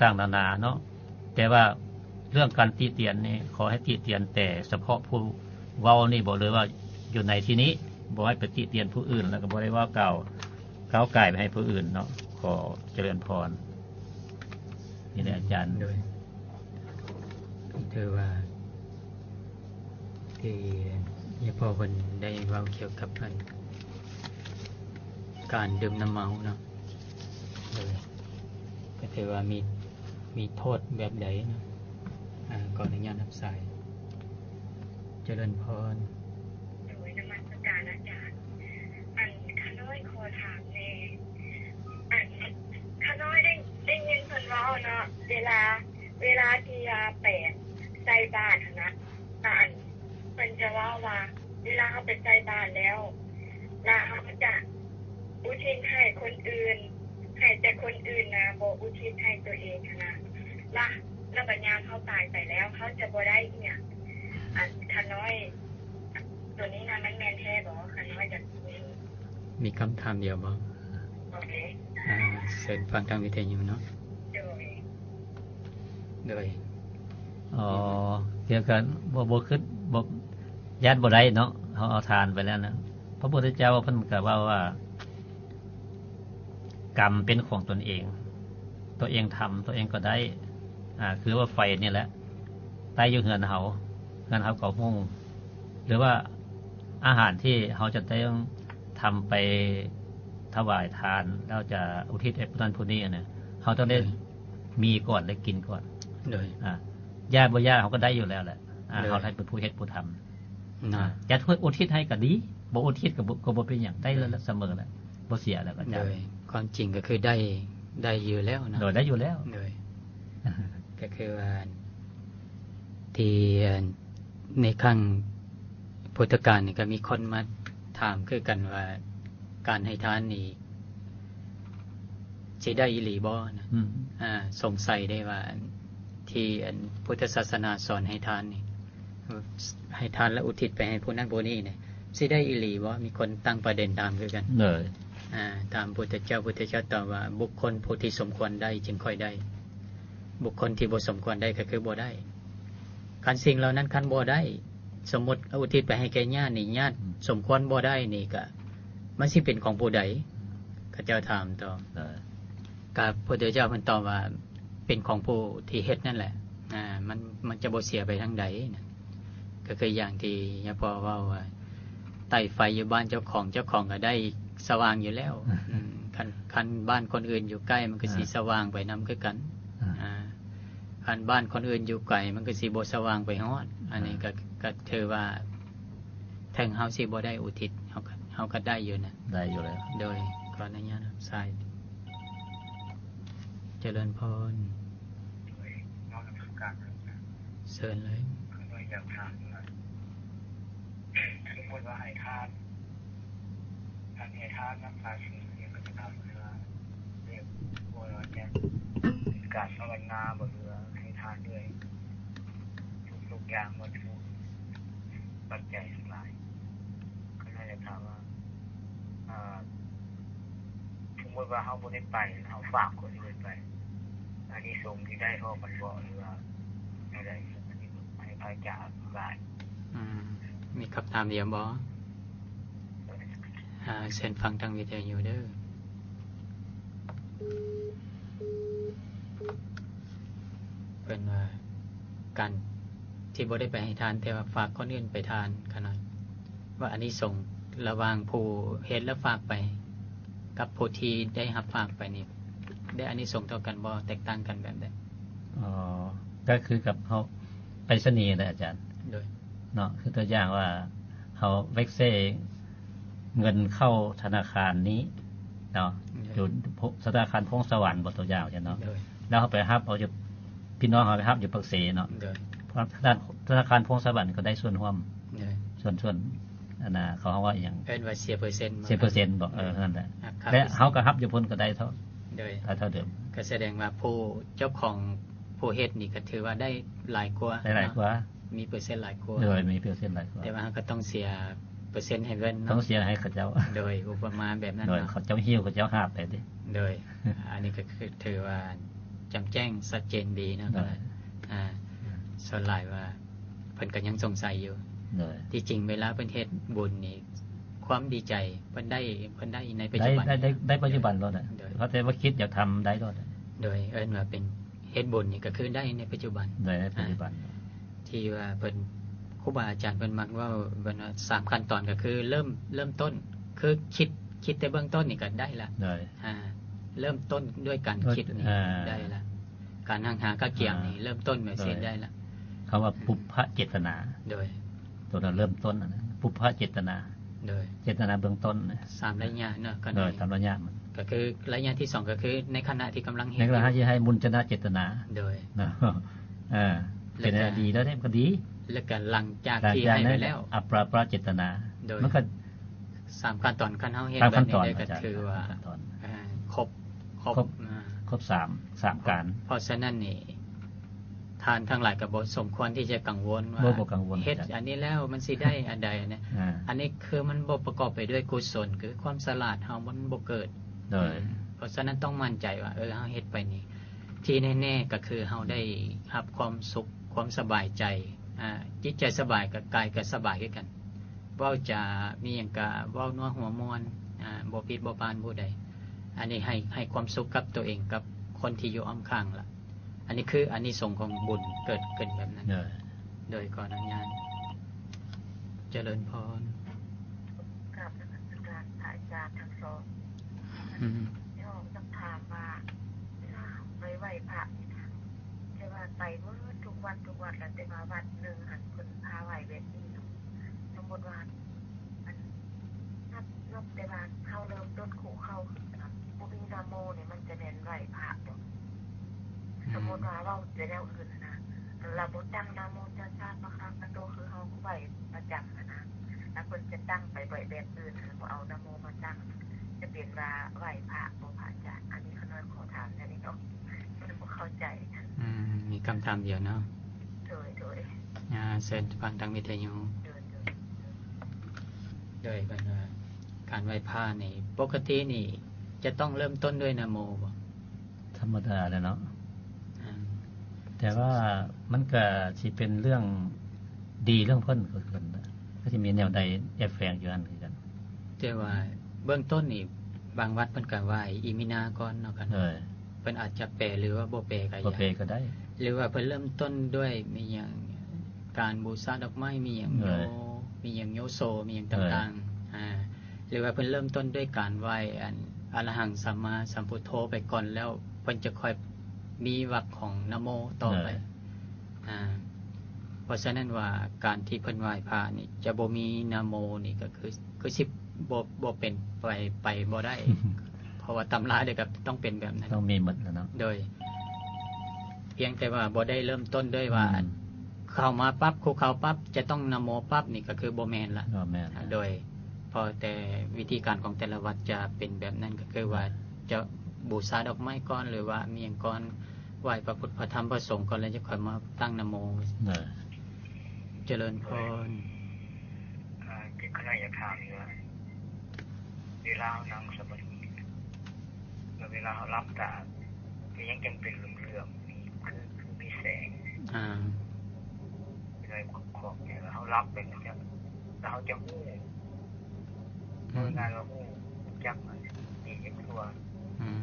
ຕ່າງໆນານາເນາະ. ແຕ່ວ່າເລື່ອງການຕິຕຽນນີ້ ຂໍໃຫ້ຕິຕຽນແຕ່ສະເພາະຜູ້ເວົ້ານີ້ບໍ ຫຼືວ່າຢູ່ໃນທີ່ນີ້ ບໍ່ໃຫ້ໄປຕິຕຽນຜູ້ອື່ນ ແລ້ວກໍບໍ່ໄດ້ວ່າກ່າວ ກ້າວກ່າຍໄປໃຫ້ຜູ້ອື່ນເນາະ. ຂໍຈະເລີນພອນ. ນີ້ແຫຼະອາຈານ. ໂດຍ ຖືວ່າທີ່ຍາພໍ່ເພິ່ນໄດ້ເວົ້າກ່ຽວກັບອັນ ການດື່ມນ້ຳເມົາເນາະ. ໂດຍ ກໍຖືວ່າມີ ມີໂທດແບບໃດເນາະ. ອາ ຂໍອະນຸຍາດຮັບສາຍ. ຈະເລີນພອນ. ໂດຍ ນະມັດສະການອາຈານ. ອັນ ຂ້ານ້ອຍຂໍຖາມແດ່. ອັນ ຂ້ານ້ອຍໄດ້ ໄດ້ຍິນເພິ່ນເວົ້າເນາະ ເວລາ ເວລາທີ່ວ່າໄປໃສ່ບາດຫັ້ນນະ ອັນ ເພິ່ນຈະເວົ້າວ່າ ເວລາເຮົາໄປໃສ່ບາດແລ້ວ ລະເຮົາຈະອຸທິດໃຫ້ຄົນອື່ນ ໃຫ້ແຕ່ຄົນອື່ນນະ ບໍ່ອຸທິດໃຫ້ຕົວເອງຫັ້ນນະ. ລະ ລະບັດຍາມເຮົາຕາຍໄປແລ້ວ ເຮົາຈະບໍ່ໄດ້ອີ່ຫຍັງ. ອັນ ຂ້ານ້ອຍ ໂຕນີ້ນະ ມັນແມ່ນແທ້ບໍ່? ຂ້ານ້ອຍຈະ ມີຄຳຖາມດຽວບໍ່? ໂອເຄ ອາ ເຊີນຟັງທາງວິທະຍຸເນາະ. ໂດຍ ໂດຍ ອໍ ກ່ຽວກັນ ບໍ່ ບໍ່ຄິດ ບໍ່ ຢ້ານບໍ່ໄດ້ເນາະ. ເຮົາເອົາທານໄປແລ້ວນະ. ພະພຸດທະເຈົ້າເພິ່ນກໍເວົ້າວ່າ ກຳເປັນຂອງຕົນເອງ, ຕົວເອງທຳ ຕົວເອງກໍໄດ້. ອາ ຄືວ່າໄຟນີ້ແຫຼະ ໃຕ້ຢູ່ເຮືອນເຮົາ, ເຮືອນເຮົາກໍຮຸ່ງ. ຫຼືວ່າອາຫານທີ່ເຮົາຈະຕ້ອງທຳໄປຖວາຍທານ ແລ້ວຈະອຸທິດໃຫ້ຜູ້ນັ້ນຜູ້ນີ້ນະ, ເຮົາຕ້ອງໄດ້ ໂດຍ ມີກ່ອນ ໄດ້ກິນກ່ອນ. ໂດຍ ອາ ຢາກບໍ່ຢາກເຮົາກໍໄດ້ຢູ່ແລ້ວແຫຼະ. ອາ ໂດຍ ເຮົາໃຫ້ເປັນຜູ້ເຮັດຜູ້ທຳ. ນະ ຈະອຸທິດໃຫ້ກໍດີ, ບໍ່ອຸທິດກໍບໍ່ ກໍບໍ່ເປັນຫຍັງ, ໄດ້ ໂດຍ ສະເໝີແຫຼະ, ບໍ່ເສຍແຫຼະ. ໂດຍ ຄວາມຈິງກໍຄືໄດ້ ໄດ້ຢູ່ແລ້ວນະ. ໂດຍ ໄດ້ຢູ່ແລ້ວ. ໂດຍ ກໍຄືວ່າ ທີ່ ໃນຄັ້ງພຸດທະການນີ້ ກໍມີຄົນມາຖາມຄືກັນວ່າ ການໃຫ້ທານນີ້ ຊິໄດ້ອີ່ຫຼີບໍ່ນະ? ອືມ ອາ ສົງໄສໄດ້ວ່າ ທີ່ອັນພຸດທະສາສະໜາສອນໃຫ້ທານນີ້ ໃຫ້ທານແລ້ວອຸທິດໄປໃຫ້ຜູ້ນັ້ນຜູ້ນີ້ນີ້ ຊິໄດ້ອີ່ຫຼີບໍ່? ມີຄົນຕັ້ງປະເດັນຖາມຄືກັນ. ໂດຍ ອາ ຖາມພຸດທະເຈົ້າ, ພຸດທະເຈົ້າຕອບວ່າ ບຸກຄົນຜູ້ທີ່ສົມຄວນໄດ້ຈຶ່ງຄ່ອຍໄດ້, ບຸກຄົນທີ່ບໍ່ສົມຄວນໄດ້ກໍຄືບໍ່ໄດ້. ຄັນສິ່ງເຫຼົ່ານັ້ນຄັນບໍ່ໄດ້, ສົມມຸດອຸທິດໄປໃຫ້ແກ່ຍາດນີ້ ຍາດ ອືມ ສົມຄວນບໍ່ໄດ້ນີ້ ກະມັນຊິເປັນຂອງຜູ້ໃດ? ເຂົາເຈົ້າຖາມຕໍ່. ເອີ ກະພຸດທະເຈົ້າເພິ່ນຕອບວ່າ ເປັນຂອງຜູ້ທີ່ເຮັດນັ້ນແຫຼະ. ອາ ມັນ ມັນຈະບໍ່ເສຍໄປທາງໃດນະ. ກໍຄືຢ່າງທີ່ຍາພໍ່ເວົ້າວ່າ ໄຕ້ໄຟຢູ່ບ້ານເຈົ້າຂອງ, ເຈົ້າຂອງກໍໄດ້ສະຫວ່າງຢູ່ແລ້ວ. ອືມ ຄັນ ຄັນບ້ານຄົນອື່ນຢູ່ໃກ້ ມັນກໍຊິ ອາ ສະຫວ່າງໄປນຳຄືກັນ. ອາ ອາ ຄັນບ້ານຄົນອື່ນຢູ່ໄກ ມັນກໍຊິບໍ່ສະຫວ່າງໄປຮອດ. ອັນນີ້ ອ່າ ກໍ ກໍຖືວ່າ ເຖິງເຮົາຊິບໍ່ໄດ້ອຸທິດ ເຮົາກໍ ເຮົາກໍໄດ້ຢູ່ນະ. ໄດ້ຢູ່ແລ້ວ. ໂດຍ ຂໍອະນຸຍາດຮັບສາຍ. ຈະເລີນພອນ. ໂດຍ ນອກຈາກການ ເຊີນເລີຍ. ຂ້ານ້ອຍຢາກຖາມວ່າ ສົມມຸດວ່າໃຫ້ທານ ການໃຫ້ທານນຳພາສີນີ້ ມັນຈະເຂົ້າເລື່ອງ ເລື່ອງບໍ່ວ່າຈະເປັນການພາວະນາບໍ່ ຫຼືວ່າໃຫ້ທານດ້ວຍທຸກໆຢ່າງ ວັດຖຸປັດໄຈທັງຫຼາຍ. ຂ້ານ້ອຍຢາກຖາມວ່າ ເອີ ສົມມຸດວ່າເຮົາບໍ່ໄດ້ໄປ ເຮົາຝາກຄົນອື່ນໄປ ອານິສົງທີ່ໄດ້ເທົ່າກັນບໍ່ ຫຼືວ່າແນວໃດ? ອັນນີ້ໃຫ້ພະອາຈານອະທິບາຍ. ອືມ ມີຄຳຖາມອີກບໍ່? ອ່າ ເຊີນຟັງທາງວິທະຍຸເດີ. ເພິ່ນວ່າ ການທີ່ບໍ່ໄດ້ໄປໃຫ້ທານ ແຕ່ວ່າຝາກຄົນອື່ນໄປທານ ຂະນ້ອຍ ວ່າອານິສົງລະຫວ່າງຜູ້ເຮັດແລ້ວຝາກໄປ ກັບຜູ້ທີ່ໄດ້ຮັບຝາກໄປນີ້ ໄດ້ອານິສົງເທົ່າກັນບໍ່? ແຕກຕ່າງກັນແບບໃດ? ອໍ ກໍຄືກັບເຮົາໄປສະນີແຫຼະອາຈານ. ໂດຍ ເນາະ ຄືຕົວຢ່າງວ່າ ເຮົາເວັກເຊເງິນເຂົ້າທະນາຄານນີ້ເນາະ ໂດຍ ຢູ່ທະນາຄານພົງສະຫວັນ ບໍ່ ຕົວຢ່າງເນາະ. ໂດຍ ແລ້ວເຮົາໄປຮັບເອົາຢູ່ ພີ່ນ້ອງເຮົາໄປຮັບຢູ່ປາກເຊເນາະ. ໂດຍ ທະນາ ທະນາຄານພົງສະຫວັນກໍໄດ້ສ່ວນຮ່ວມ. ໂດຍ ສ່ວນ ສ່ວນ ອັນນ່າ ເຂົາເວົ້າອີ່ຫຍັງ ເອີ້ນວ່າເສຍເປີເຊັນ ເສຍເປີເຊັນບໍ? ເອີ ນັ້ນແຫຼະ. ແລະເຮົາກໍຮັບຢູ່ພຸ້ນກໍໄດ້ເທົ່າ ໂດຍ ໄດ້ເທົ່າເດີມ. ກໍສະແດງວ່າຜູ້ເຈົ້າຂອງ ຜູ້ເຮັດນີ້ກໍຖືວ່າໄດ້ຫຼາຍກວ່າ ໄດ້ຫຼາຍກວ່າ ເນາະ ມີເປີເຊັນຫຼາຍກວ່າ. ໂດຍ ມີເປີເຊັນຫຼາຍກວ່າ ແຕ່ວ່າເຮົາກໍຕ້ອງເສຍເປີເຊັນໃຫ້ເພິ່ນເນາະ ຕ້ອງເສຍໃຫ້ເຂົາເຈົ້າ. ໂດຍ ອຸປະມາແບບນັ້ນເນາະ ເຂົາເຈົ້າຫິ້ວເຂົາເຈົ້າຫາບໄປຕິ. ໂດຍ ອັນນີ້ກໍຄືຖືວ່າຈຳແຈ້ງຊັດເຈນດີເນາະ. ໂດຍ ອ່າ ສ່ວນຫຼາຍວ່າ ເພິ່ນກໍຍັງສົງໄສຢູ່. ໂດຍ ທີ່ຈິງເວລາເພິ່ນເຮັດບຸນນີ້ ຄວາມດີໃຈເພິ່ນໄດ້ ເພິ່ນໄດ້ໃນປັດຈຸບັນ ໄດ້ ໄດ້ ໄດ້ປັດຈຸບັນໂລດ. ໂດຍ ເພາະແຕ່ວ່າຄິດຢາກທຳໄດ້ໂລດ. ໂດຍ ເອີ້ນວ່າເປັນເຮັດບຸນນີ້ກໍຄືໄດ້ໃນປັດຈຸບັນ. ໂດຍ ໃນປັດຈຸບັນ ອ່າ ທີ່ວ່າເພິ່ນ ຄູບາອາຈານເພິ່ນມັກເວົ້າ ເພິ່ນວ່າສາມຂັ້ນຕອນກໍຄືເລີ່ມ ເລີ່ມຕົ້ນ ຄືຄິດ ຄິດແຕ່ເບື້ອງຕົ້ນນີ້ກໍໄດ້ລະ. ໂດຍ ອ່າ ເລີ່ມຕົ້ນດ້ວຍການຄິດນີ້ ໂດຍ ອ່າ ໄດ້ລະ. ການຮັ່ງຫາກະກຽງນີ້ ອ່າ ເລີ່ມຕົ້ນແມ່ນຊິໄດ້ລະ. ໂດຍ ຄຳວ່າ ອືມ ປຸບພະເຈດຕະນາ. ໂດຍ ຕົວນັ້ນເລີ່ມຕົ້ນນະ ປຸບພະເຈດຕະນາ. ໂດຍ ເຈດຕະນາເບື້ອງຕົ້ນນະ ສາມໄລຍະເນາະ. ໂດຍ ສາມໄລຍະມັນ ກໍຄືໄລຍະທີສອງ ກໍຄືໃນຂະນະທີ່ກຳລັງເຮັດ ໃນຂະນະທີ່ໃຫ້ມຸນຈະນະເຈດຕະນາ. ໂດຍ ເນາະ ເອີ ເປັນອັນດີແລ້ວນີ້ມັນກໍດີ. ແລ້ວກໍຫຼັງຈາກທີ່ໃຫ້ໄປແລ້ວ ອັບປາປະເຈດຕະນາ. ໂດຍ ມັນກໍ ສາມຂັ້ນຕອນ ຄັນເຮົາເຮັດແບບນີ້ໄດ້ ກໍຖືວ່າ ສາມຂັ້ນຕອນ ອ່າ ຄົບ ຄົບ ຄົບ ອ່າ ຄົບສາມ ສາມການ. ເພາະສະນັ້ນນີ້ ທ່ານທັງຫຼາຍກໍບໍ່ສົມຄວນທີ່ຈະກັງວົນວ່າ ບໍ່ ບໍ່ກັງວົນ ເຮັດອັນນີ້ແລ້ວມັນຊິໄດ້ອັນໃດນະ. ອ່າ ອັນນີ້ຄືມັນບໍ່ປະກອບໄປດ້ວຍກຸສົນ ຄືຄວາມສະຫຼາດເຮົາມັນບໍ່ເກີດ. ໂດຍ ເພາະສະນັ້ນຕ້ອງໝັ້ນໃຈວ່າ ເອີ ເຮົາເຮັດໄປນີ້ ທີ່ແນ່ໆກໍຄືເຮົາໄດ້ຮັບຄວາມສຸກ ຄວາມສະບາຍໃຈ ອາ ຈິດໃຈສະບາຍ ກະ ກາຍກໍສະບາຍຄືກັນ. ເວົ້າຈາມີຫຍັງກະເວົ້ານົວຫົວມ່ວນ ອາ ບໍ່ຜິດບໍ່ຜ່ານຜູ້ໃດ. ອັນນີ້ໃຫ້ ໃຫ້ຄວາມສຸກກັບຕົວເອງ ກັບຄົນທີ່ຢູ່ອ້ອມຂ້າງລະ. ອັນນີ້ຄືອານິສົງຂອງບຸນເກີດຂຶ້ນແບບນັ້ນ. ໂດຍ ໂດຍ ຂໍອະນຸຍາດ ຈະເລີນພອນ. ກາບນະມັດສະການພະອາຈານທັງສອງ. ອືມ ຢາກສອບຖາມວ່າ ເວລາໄປໄຫວ້ພະນີ້ນະ ແຕ່ວ່າໄປເບິດທຸກວັດທຸກວັດລະ ແຕ່ວ່າວັດໜຶ່ງຫັ້ນເພິ່ນພາໄຫວ້ແບບນີ້ເນາະ. ສົມມຸດວ່າ ອັນ ນັບ ນັບແຕ່ວ່າເຮົາເລີ່ມຕົ້ນຄຸເຂົ້າ ຄື ບໍ່ມີນະໂມນີ້ ມັນຈະແມ່ນໄຫວ້ພະບໍ? ອືມ ສົມມຸດວ່າເວົ້າແຕ່ແນວອື່ນນະ ລະບໍ່ຕັ້ງນະໂມຕັດສະພະຄະວະໂຕ ຄືເຮົາໄຫວ້ປະຈຳຫັ້ນນະ ລະເພິ່ນຈະຕັ້ງໄປແບບ ແບບອື່ນ ບໍ່ເອົານະໂມມາຕັ້ງ ຈະເປັນວ່າໄຫວ້ພະບໍ່ ພະອາຈານ? ອັນນີ້ຂ້ານ້ອຍຂໍຖາມແນວນີ້ເນາະ ມັນບໍ່ເຂົ້າໃຈ. ອືມ ມີຄຳຖາມດຽວເນາະ. ໂດຍ ໂດຍ ອາ ເຊີນຟັງທາງວິທະຍຸ. ໂດຍ ໂດຍ ໂດຍ ເພິ່ນວ່າການໄຫວ້ພະນີ້ ປົກກະຕິນີ້ຈະຕ້ອງເລີ່ມຕົ້ນດ້ວຍນະໂມບໍ? ທຳມະດາແຫຼະເນາະ. ອືມ ແຕ່ວ່າມັນກະຊິເປັນເລື່ອງດີເລື່ອງເພິ່ນ ຄືເພິ່ນ ກະຊິມີແນວໃດແອບແຝງຢູ່ຫັ້ນຄືກັນ. ແຕ່ວ່າເບື້ອງຕົ້ນນີ້ ບາງວັດເພິ່ນກະໄຫວ້ອີມິນາກ່ອນເນາະ. ໂດຍ ເພິ່ນອາດຈະແປ ຫຼືວ່າບໍ່ແປກະ ບໍ່ແປກໍໄດ້ ຫຼືວ່າເພິ່ນເລີ່ມຕົ້ນດ້ວຍມີຫຍັງ ການບູຊາດອກໄມ້ ມີຫຍັງໂຍ ໂດຍ ມີຫຍັງໂຍໂຊ ມີຫຍັງ ໂດຍ ຕ່າງໆ ອາ ຫຼືວ່າເພິ່ນເລີ່ມຕົ້ນດ້ວຍການໄຫວ້ອັນ ອະລະຫັງສຳມາສຳພຸດໂທ ໄປກ່ອນ ແລ້ວເພິ່ນຈະຄ່ອຍ ມີວັກຂອງນະໂມຕໍ່ໄປ. ເອີ ອ່າ ເພາະສະນັ້ນວ່າການທີ່ເພິ່ນໄຫວ້ພະນີ້ຈະບໍ່ມີນະໂມນີ້ກໍຄື ຄືຊິບໍ່ ບໍ່ເປັນໄປ ໄປບໍ່ໄດ້ ເພາະວ່າຕຳລາເດ້ກໍຕ້ອງເປັນແບບນັ້ນ ຕ້ອງມີໝົດແລ້ວເນາະ. ໂດຍ ພຽງແຕ່ວ່າບໍ່ໄດ້ເລີ່ມຕົ້ນດ້ວຍວ່າ ອືມ ເຂົ້າມາປັບ ຄຸກເຂົ່າປັບ ຈະຕ້ອງນະໂມປັບ ນີ້ກໍຄືບໍ່ແມ່ນລະ. ບໍ່ແມ່ນ ໂດຍ ເພາະແຕ່ວິທີການຂອງແຕ່ລະວັດຈະເປັນແບບນັ້ນ ກໍຄືວ່າ ອ່າ ຈະບູຊາດອກໄມ້ກ່ອນ ຫຼືວ່າມີຫຍັງກ່ອນ ໄຫວ້ພະພຸດ ພະທຳ ພະສົງກ່ອນ ແລ້ວຈະຄ່ອຍມາຕັ້ງນະໂມ. ເອີ ຈະເລີນພອນ. ອ່າ ເຈົ້າຂ້ານ້ອຍຢາກຖາມຢູ່ວ່າ ເວລາເຮົານັ່ງສະມາທິ ແລ້ວເວລາເຮົາຫຼັບຕາ ເປັນຫຍັງຈັ່ງເປັນເຫຼືອມໆ ມີ ຄື ຄືມີແສງ? ອ່າ ເປັນໄດ້ຂອງແທ້ ແລ້ວເຮົາຫຼັບໄປ ແລ້ວເຮົາຈະຮູ້ ອືມ ເອົາງ່າຍວ່າຮູ້ ຮູ້ຈັກມັນດີຂຶ້ນກວ່າ. ອືມ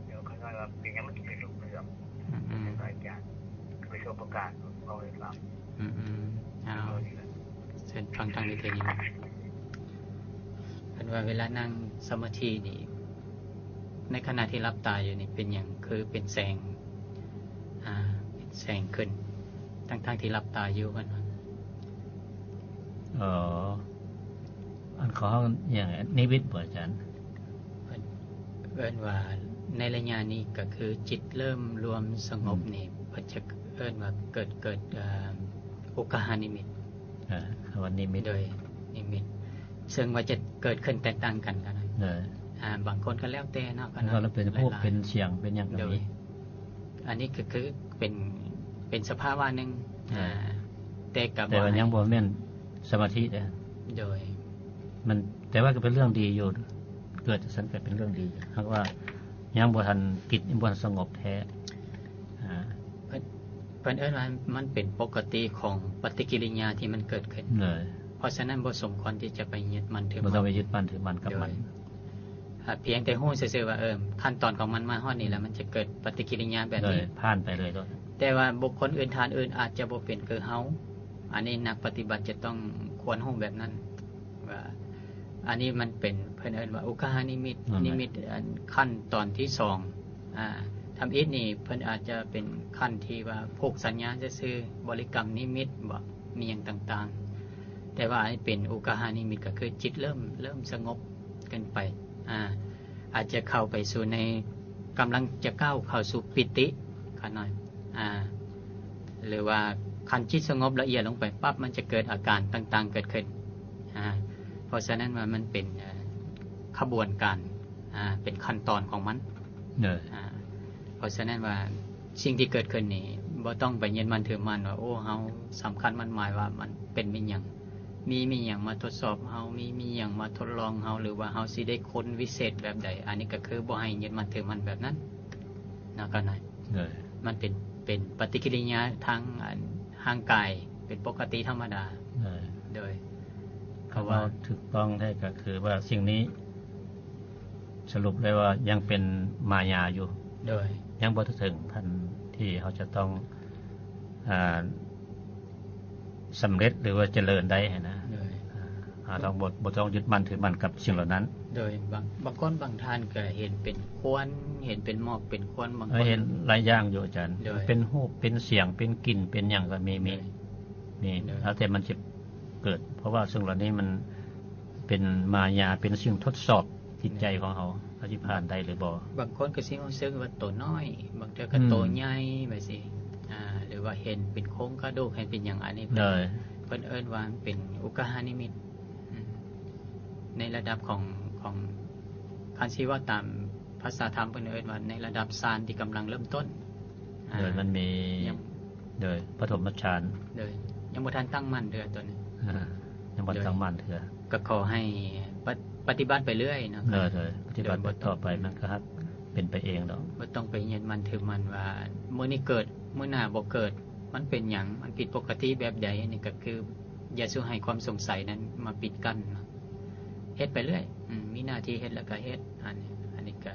ດຽວຂ້ານ້ອຍວ່າເປັນຫຍັງມັນເປັນເຫຼືອມໆ? ອືມໆ ອາຈານ ປະສົບການເວົ້າໃຫ້ຟັງ. ອືມໆ ເອົາ ເຊີນຟັງທາງວິທຍຸນີ້. ເພິ່ນວ່າເວລານັ່ງສະມາທິນີ້ ໃນຂະນະທີ່ຫຼັບຕາຢູ່ນີ້ ເປັນຫຍັງຄືເປັນແສງ ອ່າ ເປັນແສງຂຶ້ນ ທັງໆທີ່ຫຼັບຕາຢູ່? ເພິ່ນວ່າ ເອີ ອັນຂອງເຮົາຫຍັງ ນິມິດບໍ່ອາຈານ? ເພິ່ນເອີ້ນວ່າໃນໄລຍະນີ້ກໍຄືຈິດເລີ່ມລວມສະຫງົບ ອືມ ນີ້ ເພິ່ນຈະເອີ້ນວ່າເກີດ ເກີດ ເອີ ອຸກະຫານິມິດ. ເອີ ຄຳວ່ານິມິດ ໂດຍ ນິມິດ ເຊິ່ງວ່າຈະເກີດຂຶ້ນແຕກຕ່າງກັນກັນ. ເອີ ອ່າ ບາງຄົນກໍແລ້ວແຕ່ເນາະ ກໍເນາະ ເປັນຮູບ ເປັນສຽງ ເປັນຫຍັງກໍມີ. ໂດຍ ອັນນີ້ກໍຄືເປັນ ເປັນສະພາວະໜຶ່ງ. ເອີ ອ່າ ແຕ່ກໍ ແຕ່ວ່າຍັງບໍ່ແມ່ນສະມາທິເດ້. ໂດຍ ມັນ ແຕ່ວ່າກໍເປັນເລື່ອງດີຢູ່ ເກີດຈັ່ງຊັ້ນກໍເປັນເລື່ອງດີ ຫາກວ່າຍັງບໍ່ທັນ ຈິດຍັງບໍ່ທັນສະຫງົບແທ້. ອ່າ ເພິ່ນ ເພິ່ນເອີ້ນວ່າມັນເປັນປົກກະຕິຂອງປະຕິກິລິຍາທີ່ມັນເກີດຂຶ້ນ. ເອີ ເພາະສະນັ້ນບໍ່ສົມຄວນທີ່ຈະໄປຍຶດໝັ້ນຖືໝັ້ນ ບໍ່ຕ້ອງໄປຍຶດໝັ້ນຖືໝັ້ນກັບມັນ. ໂດຍ ອ່າ ພຽງແຕ່ຮູ້ຊື່ໆວ່າ ເອີ ຂັ້ນຕອນຂອງມັນມາຮອດນີ້ແລ້ວ ມັນຈະເກີດປະຕິກິລິຍາແບບນີ້ ໂດຍ ຜ່ານໄປເລີຍໂລດ. ແຕ່ວ່າບຸກຄົນອື່ນ ທ່ານອື່ນອາດຈະບໍ່ເປັນຄືເຮົາ ອັນນີ້ນັກປະຕິບັດຈະຕ້ອງຄວນຮູ້ແບບນັ້ນ ວ່າອັນນີ້ມັນເປັນ ເພິ່ນເອີ້ນວ່າອຸກະຫານິມິດ ອືມ ນິມິດ ອັນ ຂັ້ນຕອນທີສອງ. ອ່າ ທຳອິດນີ້ເພິ່ນອາດຈະເປັນຂັ້ນທີ່ວ່າຜູກສັນຍາຊື່ໆ ບໍລິກຳນິມິດບໍ ມີຫຍັງຕ່າງໆ ແຕ່ວ່າອັນນີ້ເປັນອຸກະຫານິມິດ ກໍຄືຈິດເລີ່ມ ເລີ່ມສະຫງົບຂຶ້ນໄປ ອ່າ ອາດຈະເຂົ້າໄປສູ່ໃນ ກຳລັງຈະກ້າວເຂົ້າສູ່ປີຕິຂະນ້ອຍ ອ່າ ຫຼືວ່າຄັນຈິດສະຫງົບລະອຽດລົງໄປປັບ ມັນຈະເກີດອາການຕ່າງໆເກີດຂຶ້ນ. ອ່າ ເພາະສະນັ້ນວ່າມັນເປັນ ເອີ ຂະບວນການ ອ່າ ເປັນຂັ້ນຕອນຂອງມັນ. ເອີ ອ່າ ເພາະສະນັ້ນວ່າສິ່ງທີ່ເກີດຂຶ້ນນີ້ ບໍ່ຕ້ອງໄປຍຶດໝັ້ນຖືໝັ້ນວ່າ ໂອ້ ເຮົາສຳຄັນໝັ້ນໝາຍວ່າມັນເປັນແມ່ນຫຍັງ ມີ ມີຫຍັງມາທົດສອບເຮົາ ມີ ມີຫຍັງມາທົດລອງເຮົາ ຫຼືວ່າເຮົາຊິໄດ້ຄົນວິເສດແບບໃດ. ອັນນີ້ກໍຄືບໍ່ໃຫ້ຍຶດໝັ້ນຖືໝັ້ນແບບນັ້ນເນາະ ກໍນະ. ໂດຍ ມັນເປັນ ເປັນປະຕິກິລິຍາທາງ ອັນ ຮ່າງກາຍ ເປັນປົກກະຕິທຳມະດາ. ໂດຍ ໂດຍ ຄຳວ່າຖືກຕ້ອງແທ້ກໍຄືວ່າສິ່ງນີ້ສະຫຼຸບໄດ້ວ່າຍັງເປັນມາຍາຢູ່. ໂດຍ ຍັງບໍ່ເຖິງຂັ້ນທີ່ເຮົາຈະຕ້ອງ ອ່າ ສຳເລັດ ຫຼືວ່າຈະເລີນໄດ້ຫັ້ນນະ. ໂດຍ ເຮົາຕ້ອງບໍ່ ບໍ່ຕ້ອງຍຶດໝັ້ນຖືໝັ້ນກັບສິ່ງເຫຼົ່ານັ້ນ. ໂດຍ ບາງ ບາງຄົນບາງທ່ານກໍເຫັນເປັນຄວັນ ເຫັນເປັນໝອກເປັນຄວັນ ບາງຄົນເຫັນຫຼາຍຢ່າງຢູ່ອາຈານ. ໂດຍ ເປັນຮູບ ເປັນສຽງ ເປັນກິ່ນ ເປັນຫຍັງກໍມີ ມີ ໂດຍ ມີ ໂດຍ ແລ້ວແຕ່ມັນຈະເກີດ ເພາະວ່າສິ່ງເຫຼົ່ານີ້ມັນເປັນມາຍາ ເປັນສິ່ງທົດສອບຈິດໃຈຂອງເຮົາ ເຮົາຊິຜ່ານໄດ້ຫຼືບໍ່. ບາງຄົນກໍຊິຮູ້ສຶກວ່າໂຕນ້ອຍ ບາງເທື່ອກໍ ອືມ ໂຕໃຫຍ່ແບບຊີ້ ອ່າ ຫຼືວ່າເຫັນເປັນໂຄງກະດູກ ເຫັນເປັນຫຍັງ ອັນນີ້ເພິ່ນ ໂດຍ ເພິ່ນເອີ້ນວ່າເປັນອຸກະຫານິມິດ. ອືມ ໃນລະດັບຂອງ ຂອງ ຄັນຊິເວົ້າຕາມພາສາທຳ ເພິ່ນເອີ້ນວ່າໃນລະດັບຊານທີ່ກຳລັງເລີ່ມຕົ້ນ. ໂດຍ ອ່າ ມັນມີ ຍັງ ໂດຍ ປະຖົມມະຊານ ໂດຍ ຍັງບໍ່ທັນຕັ້ງໝັ້ນເທື່ອຕົວນີ້. ອ່າ ຍັງບໍ່ຕັ້ງໝັ້ນເທື່ອ ກໍຂໍໃຫ້ປະ ປະຕິບັດໄປເລື້ອຍເນາະ. ໂດຍ ໂດຍ ປະຕິບັດຕໍ່ໄປ ມັນກໍຮັກເປັນໄປເອງດອກ. ບໍ່ຕ້ອງໄປຍຶດໝັ້ນຖືໝັ້ນວ່າມື້ນີ້ເກີດ ມື້ໜ້າບໍ່ເກີດ ມັນເປັນຫຍັງ ມັນຜິດປົກກະຕິແບບໃດ. ອັນນີ້ກໍຄືຢ່າສູ່ໃຫ້ຄວາມສົງໄສນັ້ນມາປິດກັ້ນເນາະ ເຮັດໄປເລື້ອຍ. ອືມ ມີໜ້າທີ່ເຮັດແລ້ວກໍເຮັດ. ອັນ ອັນນີ້ກໍ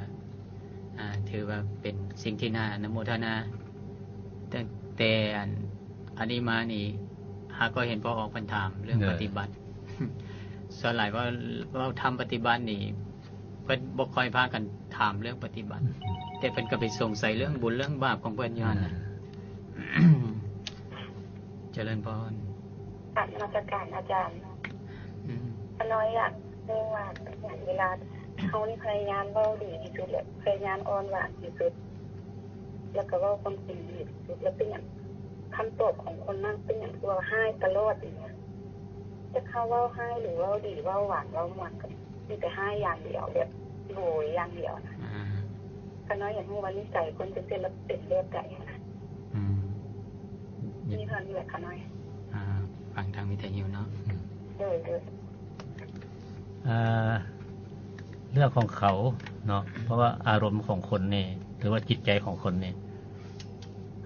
ອ່າ ຖືວ່າເປັນສິ່ງທີ່ໜ້າອະນຸໂມທະນາ. ຕັ້ງແຕ່ອັນ ອັນນີ້ມານີ້ ຫາກໍເຫັນພໍ່ອອກເພິ່ນຖາມເລື່ອງ ເອີ ປະຕິບັດ ສ່ວນຫຼາຍເວົ້າ ເວົ້າທຳປະຕິບັດນີ້ ເພິ່ນບໍ່ຄ່ອຍພາກັນຖາມເລື່ອງປະຕິບັດ ແຕ່ເພິ່ນກໍໄປສົງໄສເລື່ອງບຸນເລື່ອງບາບຂອງເພິ່ນຢູ່ຫັ້ນນະ. ເຈລິນພອນ. ກາບນະມັດສະການອາຈານ. ອືມ ຂ້ານ້ອຍຢາກຮູ້ວ່າ ເວລາເຮົານີ້ພະຍາຍາມເວົ້າດີທີ່ສຸດ ແລະ ພະຍາຍາມອ່ອນຫວານທີ່ສຸດ ແລ້ວກໍເວົ້າຄວາມຈິງດີທີ່ສຸດ ແລ້ວເປັນຫຍັງຄຳຕອບຂອງຄົນນັ້ນເປັນຫຍັງຄືວ່າຮ້າຍຕະຫຼອດນີ້ນະ? ຈັກເຮົາເວົ້າຮ້າຍ ຫຼື ເວົ້າດີ ເວົ້າຫວານ ເວົ້າມ່ວນ ກໍມີແຕ່ຮ້າຍຢ່າງດຽວ ແບບໂວຍຢ່າງດຽວນະ. ອາ ຂ້ານ້ອຍຢາກຮູ້ວ່ານິໄສຄົນຈັ່ງຊີ້ລະເປັນແບບໃດຫັ້ນນະ. ອືມ ມີເທົ່ານີ້ແຫຼະຂ້ານ້ອຍ. ອາ ຟັງທາງວິທະຍຸເນາະ. ອືມ ໂດຍ ໂດຍ. ເອີ ເລື່ອງຂອງເຂົາເນາະ ເພາະວ່າອາລົມຂອງຄົນນີ້ ຫຼືວ່າຈິດໃຈຂອງຄົນນີ້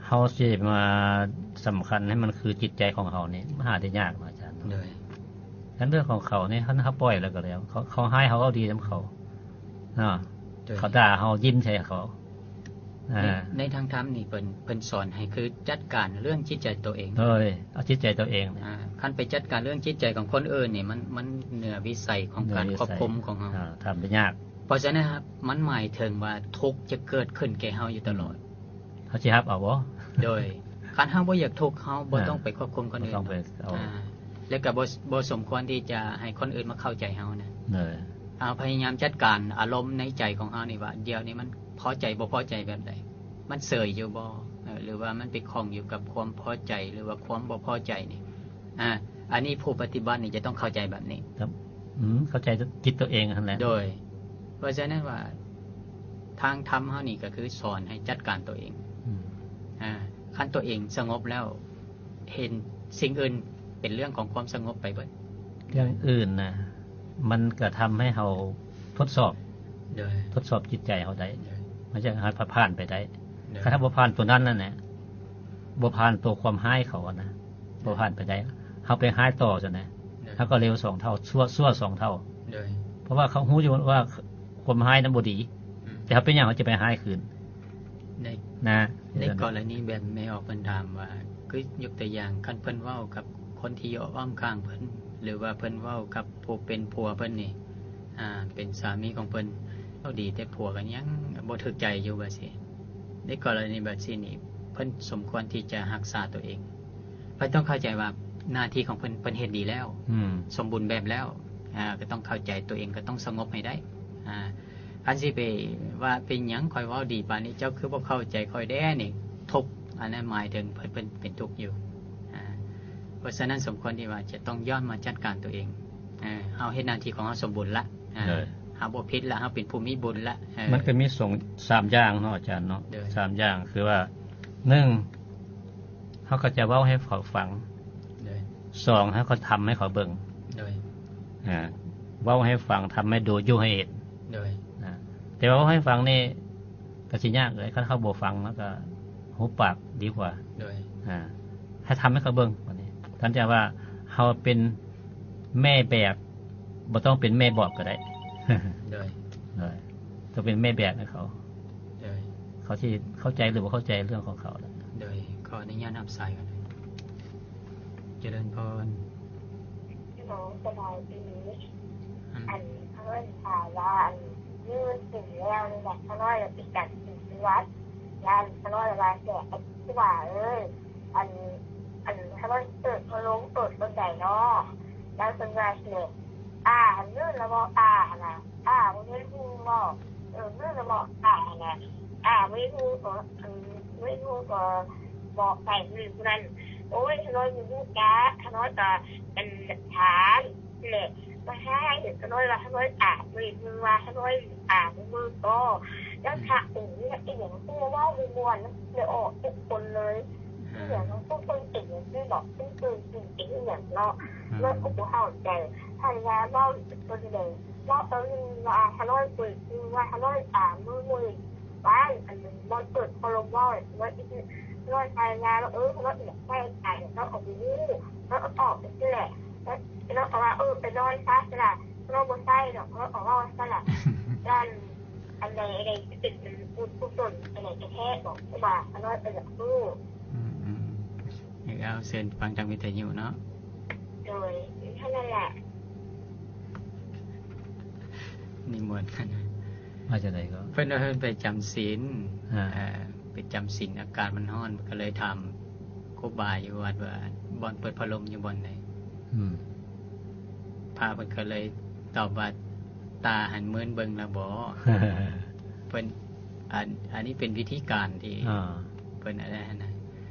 ເຮົາຊິມາສຳຄັນໃຫ້ມັນຄືຈິດໃຈຂອງເຮົານີ້ ມັນຫາໄດ້ຍາກເນາະອາຈານເນາະ. ໂດຍ. ຄັນເລື່ອງຂອງເຂົານີ້ ຄັນເຮົາປ່ອຍແລ້ວກໍແລ້ວ ເຂົາ ເຂົາຮ້າຍເຮົາເອົາດີນຳເຂົາເນາະ. ໂດຍ. ເຂົາດ່າເຮົາ ຍິ້ມໃສ່ເຂົາ. ໃນ ອາ ໃນທາງທຳນີ້ເພິ່ນ ເພິ່ນສອນໃຫ້ຄືຈັດການເລື່ອງຈິດໃຈໂຕເອງ. ໂດຍ ເອົາຈິດໃຈໂຕເອງ. ອາ ຄັນໄປຈັດການເລື່ອງຈິດໃຈຂອງຄົນອື່ນນີ້ ມັນ ມັນເໜືອວິໄສຂອງການຄວບຄຸມຂອງເຮົາ. ອາ ທຳໄດ້ຍາກ. ເພາະສະນັ້ນ ມັນໝາຍເຖິງວ່າທຸກຈະເກີດຂຶ້ນແກ່ເຮົາຢູ່ຕະຫຼອດ. ເຮົາຊິຮັບເອົາບໍ່? ໂດຍ. ຄັນເຮົາບໍ່ຢາກທຸກ ເຮົາບໍ່ ອາ ຕ້ອງໄປຄວບຄຸມຄົນອື່ນ. ບໍ່ຕ້ອງໄປເອົາ. ອາ ແລ້ວກໍບໍ່ ບໍ່ສົມຄວນທີ່ຈະໃຫ້ຄົນອື່ນມາເຂົ້າໃຈເຮົານະ. ໂດຍ. ເຮົາພະຍາຍາມຈັດການອາລົມໃນໃຈຂອງເຮົານີ້ວ່າ ດຽວນີ້ມັນພໍໃຈບໍ່ພໍໃຈແບບໃດ? ມັນເສີຍຢູ່ບໍ່? ເອີ ຫຼືວ່າມັນໄປຂ້ອງຢູ່ກັບຄວາມພໍໃຈ ຫຼືວ່າຄວາມບໍ່ພໍໃຈນີ້? ອາ ອັນນີ້ຜູ້ປະຕິບັດນີ້ຈະຕ້ອງເຂົ້າໃຈແບບນີ້. ອືມ ເຂົ້າໃຈຈິດຕົວເອງຫັ້ນແຫຼະ. ໂດຍ. ເພາະສະນັ້ນວ່າ ທາງທຳເຮົານີ້ກໍຄືສອນໃຫ້ຈັດການຕົວເອງ. ອືມ ອາ ຄັນຕົວເອງສະຫງົບແລ້ວ ເຫັນສິ່ງອື່ນເປັນເລື່ອງຂອງຄວາມສະຫງົບໄປເບິດ. ເລື່ອງອື່ນນະ ມັນກະທຳໃຫ້ເຮົາທົດສອບ. ໂດຍ. ທົດສອບຈິດໃຈເຮົາໄດ້. ໂດຍ. ມັນຈະໃຫ້ຜ່ານໄປໄດ້. ໂດຍ. ຄັນເຮົາບໍ່ຜ່ານຕົວນັ້ນນັ້ນແຫຼະ ບໍ່ຜ່ານຕົວຄວາມຮ້າຍເຂົານະ ບໍ່ຜ່ານໄປໄດ້ ເຮົາໄປຮ້າຍຕໍ່ຊັ້ນນະ. ໂດຍ. ເຮົາກໍເລວສອງເທົ່າ ຊົ່ວ ຊົ່ວສອງເທົ່າ. ໂດຍ. ເພາະວ່າເຂົາຮູ້ຢູ່ວ່າຄວາມຮ້າຍນັ້ນບໍ່ດີ. ອືມ. ແຕ່ເຮົາເປັນຫຍັງເຮົາຈະໄປຮ້າຍຄືນ? ໃນ ນະ ໃນກໍລະນີແບບແມ່ອອກເພິ່ນຖາມວ່າ ຄືຍົກຕົວຢ່າງ ຄັນເພິ່ນເວົ້າກັບຄົນທີ່ຢູ່ອ້ອມຂ້າງເພິ່ນ ຫຼືວ່າເພິ່ນເວົ້າກັບຜູ້ເປັນຜົວເພິ່ນນີ້ ອາ ເປັນສາມີຂອງເພິ່ນ ເວົ້າດີແຕ່ຜົວກໍຍັງບໍ່ຖືກໃຈຢູ່ວ່າຊີ້. ໃນກໍລະນີແບບຊີ້ນີ້ ເພິ່ນສົມຄວນທີ່ຈະຮັກສາຕົວເອງ. ເພິ່ນຕ້ອງເຂົ້າໃຈວ່າໜ້າທີ່ຂອງເພິ່ນ ເພິ່ນເຮັດດີແລ້ວ. ອືມ. ສົມບູນແບບແລ້ວ. ອາ ກໍຕ້ອງເຂົ້າໃຈຕົວເອງ ກໍຕ້ອງສະຫງົບໃຫ້ໄດ້. ອາ ຄັນຊິໄປວ່າເປັນຫຍັງຂ້ອຍເວົ້າດີປານນີ້ ເຈົ້າຄືບໍ່ເຂົ້າໃຈຂ້ອຍແດ່ນີ້ ທຸກ ອັນນັ້ນໝາຍເຖິງເພິ່ນ ເພິ່ນເປັນທຸກຢູ່. ອາ ເພາະສະນັ້ນສົມຄວນທີ່ວ່າຈະຕ້ອງຍ້ອນມາຈັດການຕົວເອງ. ເຮົາເຮັດໜ້າທີ່ຂອງເຮົາສົມບູນລະ. ເຮົາບໍ່ຜິດລະ ເຮົາເປັນຜູ້ມີບຸນລະ. ມັນກໍມີສອງ ສາມຢ່າງເນາະອາຈານເນາະ. ໂດຍ. ສາມຢ່າງຄືວ່າ ໜຶ່ງ ເຮົາກໍຈະເວົ້າໃຫ້ເຂົາຟັງ. ໂດຍ. ສອງ ເຮົາກໍທຳໃຫ້ເຂົາເບິ່ງ. ໂດຍ. ອາ ເວົ້າໃຫ້ຟັງ ທຳໃຫ້ດູ ຢູ່ໃຫ້ເຫັນ. ໂດຍ. ອາ ແຕ່ວ່າເວົ້າໃຫ້ຟັງນີ້ກໍຊິຍາກເລີຍ ຄັນເຂົາບໍ່ຟັງ ແລ້ວກໍຫຸບປາກດີກວ່າ. ໂດຍ. ອາ ໃຫ້ທຳໃຫ້ເຂົາເບິ່ງບາດນີ້ ຄັນຈະວ່າເຮົາເປັນແມ່ແບບ ບໍ່ຕ້ອງເປັນແມ່ບອບກໍໄດ້. ໂດຍ. ໂດຍ. ຕ້ອງເປັນແມ່ແບບໃຫ້ເຂົາ. ໂດຍ. ເຂົາຊິເຂົ້າໃຈ ຫຼື ບໍ່ເຂົ້າໃຈເລື່ອງຂອງເຂົາ. ໂດຍ. ຂໍອະນຸຍາດຮັບສາຍກ່ອນ. ຈະເລີນພອນ. ໂດຍ ສະບາຍດີ. ອັນ ຂ້ານ້ອຍຖາມວ່າ ອັນ ມື້ເປັນແລ້ວນີ້ນະ ຂ້ານ້ອຍເປັນການກິນທີ່ວັດ ແລ້ວຂ້ານ້ອຍວ່າ ແຕ່ ອັນ ຄູບາເອີຍ ອັນ ອັນ ຂ້ານ້ອຍເປີດພັດລົມເປີດຕອນໃດເນາະ? ແລ້ວເພິ່ນວ່າ ແຕ່ ອາ ອັນ ເນີລະເວົ້າ ອາ ຫັ້ນນະ ອາ ບໍ່ແມ່ນຫູບໍ່? ເອີ ເນີລະເວົ້າ ອາ ຫັ້ນນະ ອາ ບໍ່ແມ່ນຫູ ກໍ ອັນ ບໍ່ແມ່ນຫູ ກໍບອກໃຜຜູ້ນີ້ຜູ້ນັ້ນ. ໂອ້ຍ ຂ້ານ້ອຍບໍ່ຮູ້ຈັກ ຂ້ານ້ອຍກໍ ອັນ ຖາມ ແຫຼະ ມາໃຫ້ຂ້ານ້ອຍວ່າ ຂ້ານ້ອຍອາບເວີຍ ເພິ່ນວ່າຂ້ານ້ອຍອາບເວີຍກໍ ແລ້ວພະອົງນີ້ນະ ອີຫຍັງ ເວົ້າບໍ່ມ່ວນ ໄດ້ອອກທຸກຄົນເລີຍ. ອີຫຍັງ ພວກເພິ່ນເປັນຈັ່ງຊີ້ເນາະ ເພິ່ນເປັນ ເປັນອີຫຍັງເນາະ ແລ້ວກໍບໍ່ເຂົ້າໃຈ. ພະຍາເວົ້າເປັນຄົນໃດ ເວົ້າເອົາວ່າຂ້ານ້ອຍເປີດ ວ່າຂ້ານ້ອຍອາບເວີຍ ໄປ ອັນ ບໍ່ເປີດພັດລົມ ເວົ້າ ວ່າ ນ້ອຍພະຍາ ເອີ ເຮົາຢາກໃຊ້ໃຈ ເຮົາກໍບໍ່ຮູ້ ເຮົາກໍຕອບໄປຊີ້ແຫຼະ. ເຮົາກໍວ່າ ເອີ ໄປນອນຊະຊັ້ນລະ ເຮົາບໍ່ໃຊ້ດອກ ເຮົາກໍເວົ້າຊັ້ນລະ. ອັນ ອັນໃດ ອັນໃດທີ່ເປັນບຸນກຸສົນ ອັນໃດແທ້ໆ ບອກວ່າ ເຮົາກໍຢາກຮູ້. ອືມໆ ເອົາ ເຊີນຟັງທາງວິທະຍຸເນາະ. ໂດຍ ເທົ່ານັ້ນແຫຼະ. ນິມົນ. ວ່າຈັ່ງໃດກໍ? ເພິ່ນວ່າເພິ່ນໄປຈຳສິນ ອ່າ ເອີ ໄປຈຳສິນ ອາກາດມັນຮ້ອນ ເພິ່ນກໍເລີຍຖາມຄູບາຢູ່ວັດວ່າ ບ່ອນເປີດພັດລົມຢູ່ບ່ອນໃດ? ອືມ ພະເພິ່ນກໍເລີຍຕອບວ່າ ຕາຫັ້ນມື່ນເບິ່ງແລ້ວບໍ? ເພິ່ນ ອັນ ອັນນີ້ເປັນວິທີການທີ່ ອ່າ ເພິ່ນອັນນັ້ນນະ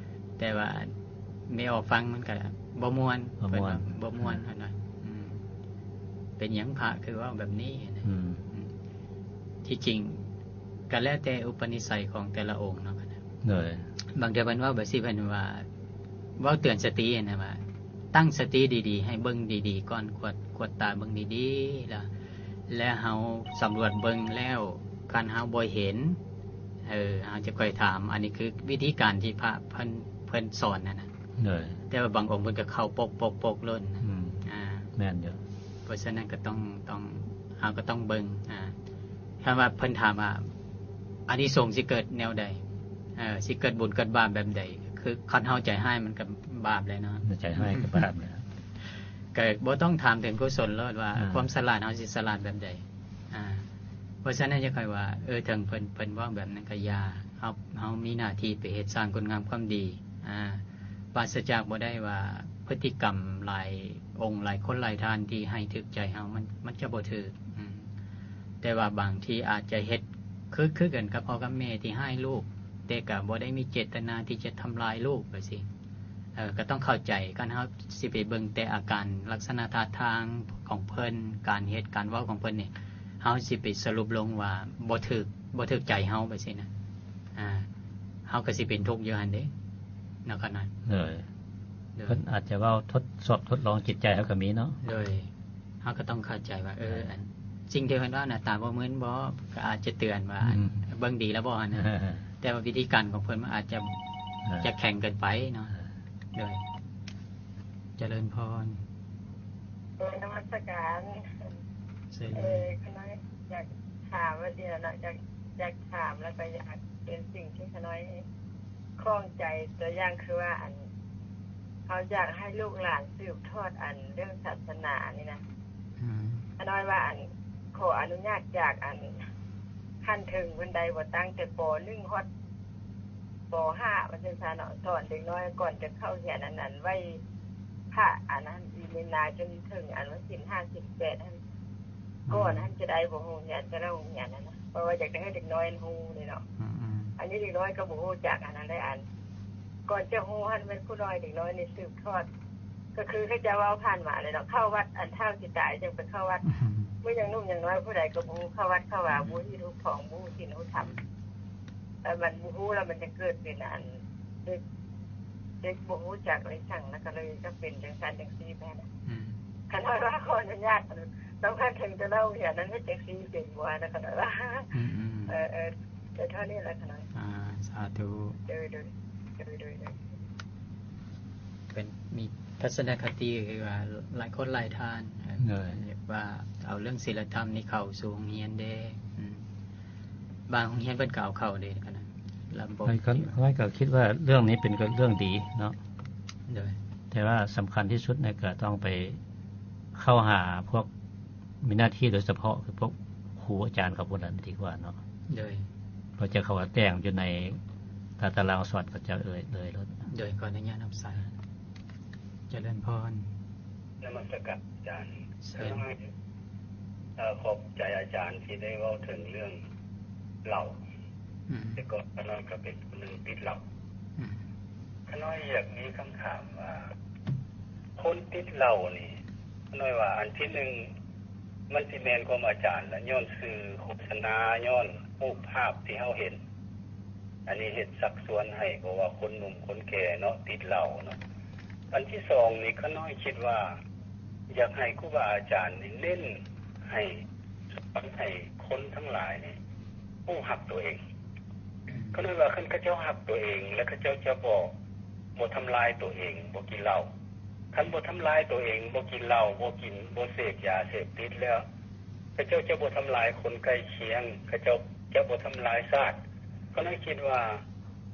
ແຕ່ວ່າແມ່ອອກຟັງມັນກໍບໍ່ມ່ວນ ບໍ່ມ່ວນ ເພິ່ນວ່າບໍ່ມ່ວນ ອ່າ ເພິ່ນວ່າ ອືມ ເປັນຫຍັງພະຄືເວົ້າແບບນີ້ນະ? ອືມ ອືມ ທີ່ຈິງກໍແລ້ວແຕ່ອຸປະນິໄສຂອງແຕ່ລະອົງເນາະ ໂດຍ ບາງເທື່ອເພິ່ນເວົ້າແບບຊີ້ ເພິ່ນວ່າ ເວົ້າເຕືອນສະຕິຫັ້ນນະວ່າ ຕັ້ງສະຕິດີໆ ໃຫ້ເບິ່ງດີໆກ່ອນ ກວດ ກວດຕາເບິ່ງດີໆ ແລ້ວ ແລ້ວເຮົາສຳຫຼວດເບິ່ງແລ້ວ ຄັນເຮົາບໍ່ເຫັນ ເອີ ເຮົາຈະຄ່ອຍຖາມ. ອັນນີ້ຄືວິທີການທີ່ພະເພິ່ນ ເພິ່ນສອນຫັ້ນນະ ໂດຍ ແຕ່ວ່າບາງອົງເພິ່ນກໍເຂົ້າປົກໆໆໂລດນະ ອືມ ອ່າ ແມ່ນຢູ່. ເພາະສະນັ້ນກໍຕ້ອງ ຕ້ອງ ເຮົາກໍຕ້ອງເບິ່ງ ອ່າ ຄັນວ່າເພິ່ນຖາມວ່າ ອານິສົງຊິເກີດແນວໃດ? ເອີ ຊິເກີດບຸນເກີດບາບແບບໃດ? ຄືຄັນເຮົາໃຈຮ້າຍມັນກໍບາບແຫຼະເນາະ ໃຈຮ້າຍກໍບາບແຫຼະ ກໍບໍ່ຕ້ອງຖາມເຖິງກຸສົນໂລດວ່າ ອ່າ ຄວາມສະຫຼາດເຮົາຊິສະຫຼາດແບບໃດ? ອ່າ ເພາະສະນັ້ນຢາກໃຫ້ວ່າ ເອີ ເຖິງເພິ່ນ ເພິ່ນເວົ້າແບບນັ້ນກໍຢ່າ ເຮົາ ເຮົາມີໜ້າທີ່ໄປເຮັດສ້າງຄຸນງາມຄວາມດີ ອ່າ ປາສະຈາກບໍ່ໄດ້ວ່າພຶດຕິກຳຫຼາຍອົງ ຫຼາຍຄົນ ຫຼາຍທ່ານທີ່ໃຫ້ຖືກໃຈເຮົາ ມັນ ມັນຈະບໍ່ຖືກ ອືມ ແຕ່ວ່າບາງທີອາດຈະເຮັດຄື ຄືກັນກັບພໍ່ກັບແມ່ທີ່ຮ້າຍລູກ ແຕ່ກໍບໍ່ໄດ້ມີເຈດຕະນາທີ່ຈະທຳລາຍລູກ ແບບຊີ້ ເອີ ກໍຕ້ອງເຂົ້າໃຈ. ຄັນເຮົາຊິໄປເບິ່ງແຕ່ອາການລັກສະນະທ່າທາງຂອງເພິ່ນ ການເຮັດການເວົ້າຂອງເພິ່ນນີ້ ເຮົາຊິໄປສະຫຼຸບລົງວ່າບໍ່ຖືກ ບໍ່ຖືກໃຈເຮົາ ແບບຊີ້ນະ ອ່າ ເຮົາກໍຊິເປັນທຸກຢູ່ຫັ້ນເດ້ເນາະ ຂະນ້ອຍ ໂດຍ ໂດຍ ເພິ່ນອາດຈະເວົ້າທົດສອບທົດລອງຈິດໃຈເຮົາກໍມີເນາະ ໂດຍ ເຮົາກໍຕ້ອງເຂົ້າໃຈວ່າ ເອີ ເອີ ອັນ ສິ່ງທີ່ເພິ່ນເວົ້ານະ ຕາບໍ່ມື່ນບໍ? ກໍອາດຈະເຕືອນວ່າ ອືມ ເບິ່ງດີແລ້ວບໍຫັ້ນນະ ແຕ່ວ່າວິທີການຂອງເພິ່ນມັນອາດຈະ ອ່າ ຈະແຂງເກີນໄປເນາະ ອ່າ ໂດຍ ຈະເລີນພອນ ເອີ ນະມັດສະການ ເຊີນເລີຍ ເອີ ຂະນ້ອຍຢາກຖາມວ່າຊີ້ນະ ຢາກ ຢາກຖາມ ແລ້ວກໍຢາກ ເປັນສິ່ງທີ່ຂະນ້ອຍຂ້ອງໃຈ ຕົວຢ່າງຄືວ່າ ອັນ ເຮົາຢາກໃຫ້ລູກຫຼານສືບທອດ ອັນ ເລື່ອງສາສະໜານີ້ນະ ອືມ ຂະນ້ອຍວ່າ ອັນ ຂໍອະນຸຍາດຈາກ ອັນ ຂັ້ນເທິງເພິ່ນໄດ້ບໍ່? ຕັ້ງແຕ່ ປໍໜຶ່ງ ຮອດ ປໍຫ້າ ວ່າຊັ້ນຊະເນາະ ສອນເດັກນ້ອຍກ່ອນຈະເຂົ້າຮຽນ ອັນນັ້ນ ໄຫວ້ພະ ອັນນັ້ນ ອີ່ແມ່ນາ ຈົນເຖິງ ອັນ ວັນທີຫ້າ ສິບແປດຫັ້ນ ອືມ ກ່ອນຫັ້ນຈະໄດ້ບໍ່? ໂຮງຮຽນແຕ່ລະໂຮງຮຽນຫັ້ນນະ ເພາະວ່າຢາກຈະໃຫ້ເດັກນ້ອຍຮູ້ເດ້ເນາະ ອືມໆ ອັນນີ້ເດັກນ້ອຍກໍບໍ່ຮູ້ຈັກ ອັນນັ້ນແຫຼະ ອັນ ກ່ອນຈະຮູ້ຫັ້ນແມ່ນຜູ້ນ້ອຍ ເດັກນ້ອຍນີ້ສືບທອດ ກໍຄືເຂົາເຈົ້າເວົ້າຜ່ານມາແຫຼະເນາະ ເຂົ້າວັດ ອັນເຖົ້າຊິຕາຍຈຶ່ງໄປເຂົ້າວັດ ອືມ ເມື່ອຍັງໜຸ່ມຍັງນ້ອຍ ຜູ້ໃດກໍບໍ່ຮູ້ ເຂົ້າວັດເຂົ້າວາ ອືມ ບໍ່ຮູ້ຮີດຮູ້ຄອງ ບໍ່ຮູ້ສິນຮູ້ທຳ ແລ້ວມັນບໍ່ຮູ້ ແລ້ວມັນຈະເກີດເປັນອັນ ເດັກ ເດັກບໍ່ຮູ້ຈັກເລີຍສັງ ແລ້ວກໍເລີຍຈະເປັນຈັ່ງຊັ້ນຈັ່ງຊີ້ໄປນະ ອືມ ຄັນວ່າຂໍອະນຸຍາດ ຕ້ອງການເຖິງແຕ່ລະໂຮງຮຽນນັ້ນເຮັດຈັ່ງຊີ້ເປັນບໍ່? ນະ ຄັນວ່າ ອືມໆ ເອີໆ ແຕ່ເທົ່ານີ້ແຫຼະຂະນ້ອຍ ອ່າ ສາທຸ ໂດຍໆ ໂດຍໆ ເປັນ ມີທັດສະນະຄະຕິ ຄືວ່າຫຼາຍຄົນຫຼາຍທ່ານ ໂດຍ ເອີ້ນວ່າເອົາເລື່ອງສີລະທຳນີ້ເຂົ້າສູ່ໂຮງຮຽນເດ້ ອືມ ບາງໂຮງຮຽນເພິ່ນກໍເອົາເຂົ້າເດ້ ລະບົບ ຂ້ອຍກໍຄິດວ່າເລື່ອງນີ້ເປັນເລື່ອງດີເນາະ ໂດຍ ແຕ່ວ່າສຳຄັນທີ່ສຸດນີ້ກໍຕ້ອງໄປເຂົ້າຫາພວກມີໜ້າທີ່ໂດຍສະເພາະ ຄືພວກຄູອາຈານເຂົາຜູ້ນັ້ນດີກວ່າເນາະ ໂດຍ ເພາະຈະເຂົ້າມາແຕ່ງຢູ່ໃນຕາຕະລາງສອນເຂົາເຈົ້າເລີຍໂລດ ໂດຍ ຂໍອະນຸຍາດຮັບສາຍ ຈະເລີນພອນ ນະມັດສະການອາຈານ ເຊີນ ເອີ ຂອບໃຈອາຈານທີ່ໄດ້ເວົ້າເຖິງເລື່ອງເຫຼົ້າ ອືມ ແຕ່ກ່ອນຂ້ານ້ອຍກໍເປັນຜູ້ໜຶ່ງຕິດເຫຼົ້າ ອືມ ຂ້ານ້ອຍຢາກມີຄຳຖາມວ່າ ຄົນຕິດເຫຼົ້ານີ້ ຂ້ານ້ອຍວ່າ ອັນທີໜຶ່ງ ມັນຊິແມ່ນຄວາມອາຈານລະ ຍ້ອນສື່ໂຄສະນາ ຍ້ອນຮູບພາບທີ່ເຮົາເຫັນ ອັນນີ້ເຮັດຊັກຊວນໃຫ້ ເພາະວ່າຄົນໜຸ່ມຄົນແກ່ເນາະ ຕິດເຫຼົ້າເນາະ. ອັນທີສອງນີ້ ຂ້ານ້ອຍຄິດວ່າ ຢາກໃຫ້ຄູບາອາຈານນີ້ເນັ້ນໃຫ້ ສອນໃຫ້ຄົນທັງຫຼາຍນີ້ຮູ້ຮັກຕົວເອງ. ຂ້ານ້ອຍວ່າ ຄັນເຂົາເຈົ້າຮັກຕົວເອງ ແລ້ວເຂົາເຈົ້າຈະບໍ່ ບໍ່ທຳລາຍຕົວເອງ ບໍ່ກິນເຫຼົ້າ. ຄັນບໍ່ທຳລາຍຕົວເອງ ບໍ່ກິນເຫຼົ້າ ບໍ່ກິນ ບໍ່ເສບຢາເສບຕິດແລ້ວ ເຂົາເຈົ້າຈະບໍ່ທຳລາຍຄົນໃກ້ຄຽງ ເຂົາເຈົ້າຈະບໍ່ທຳລາຍຊາດ. ຂ້ານ້ອຍຄິດວ່າ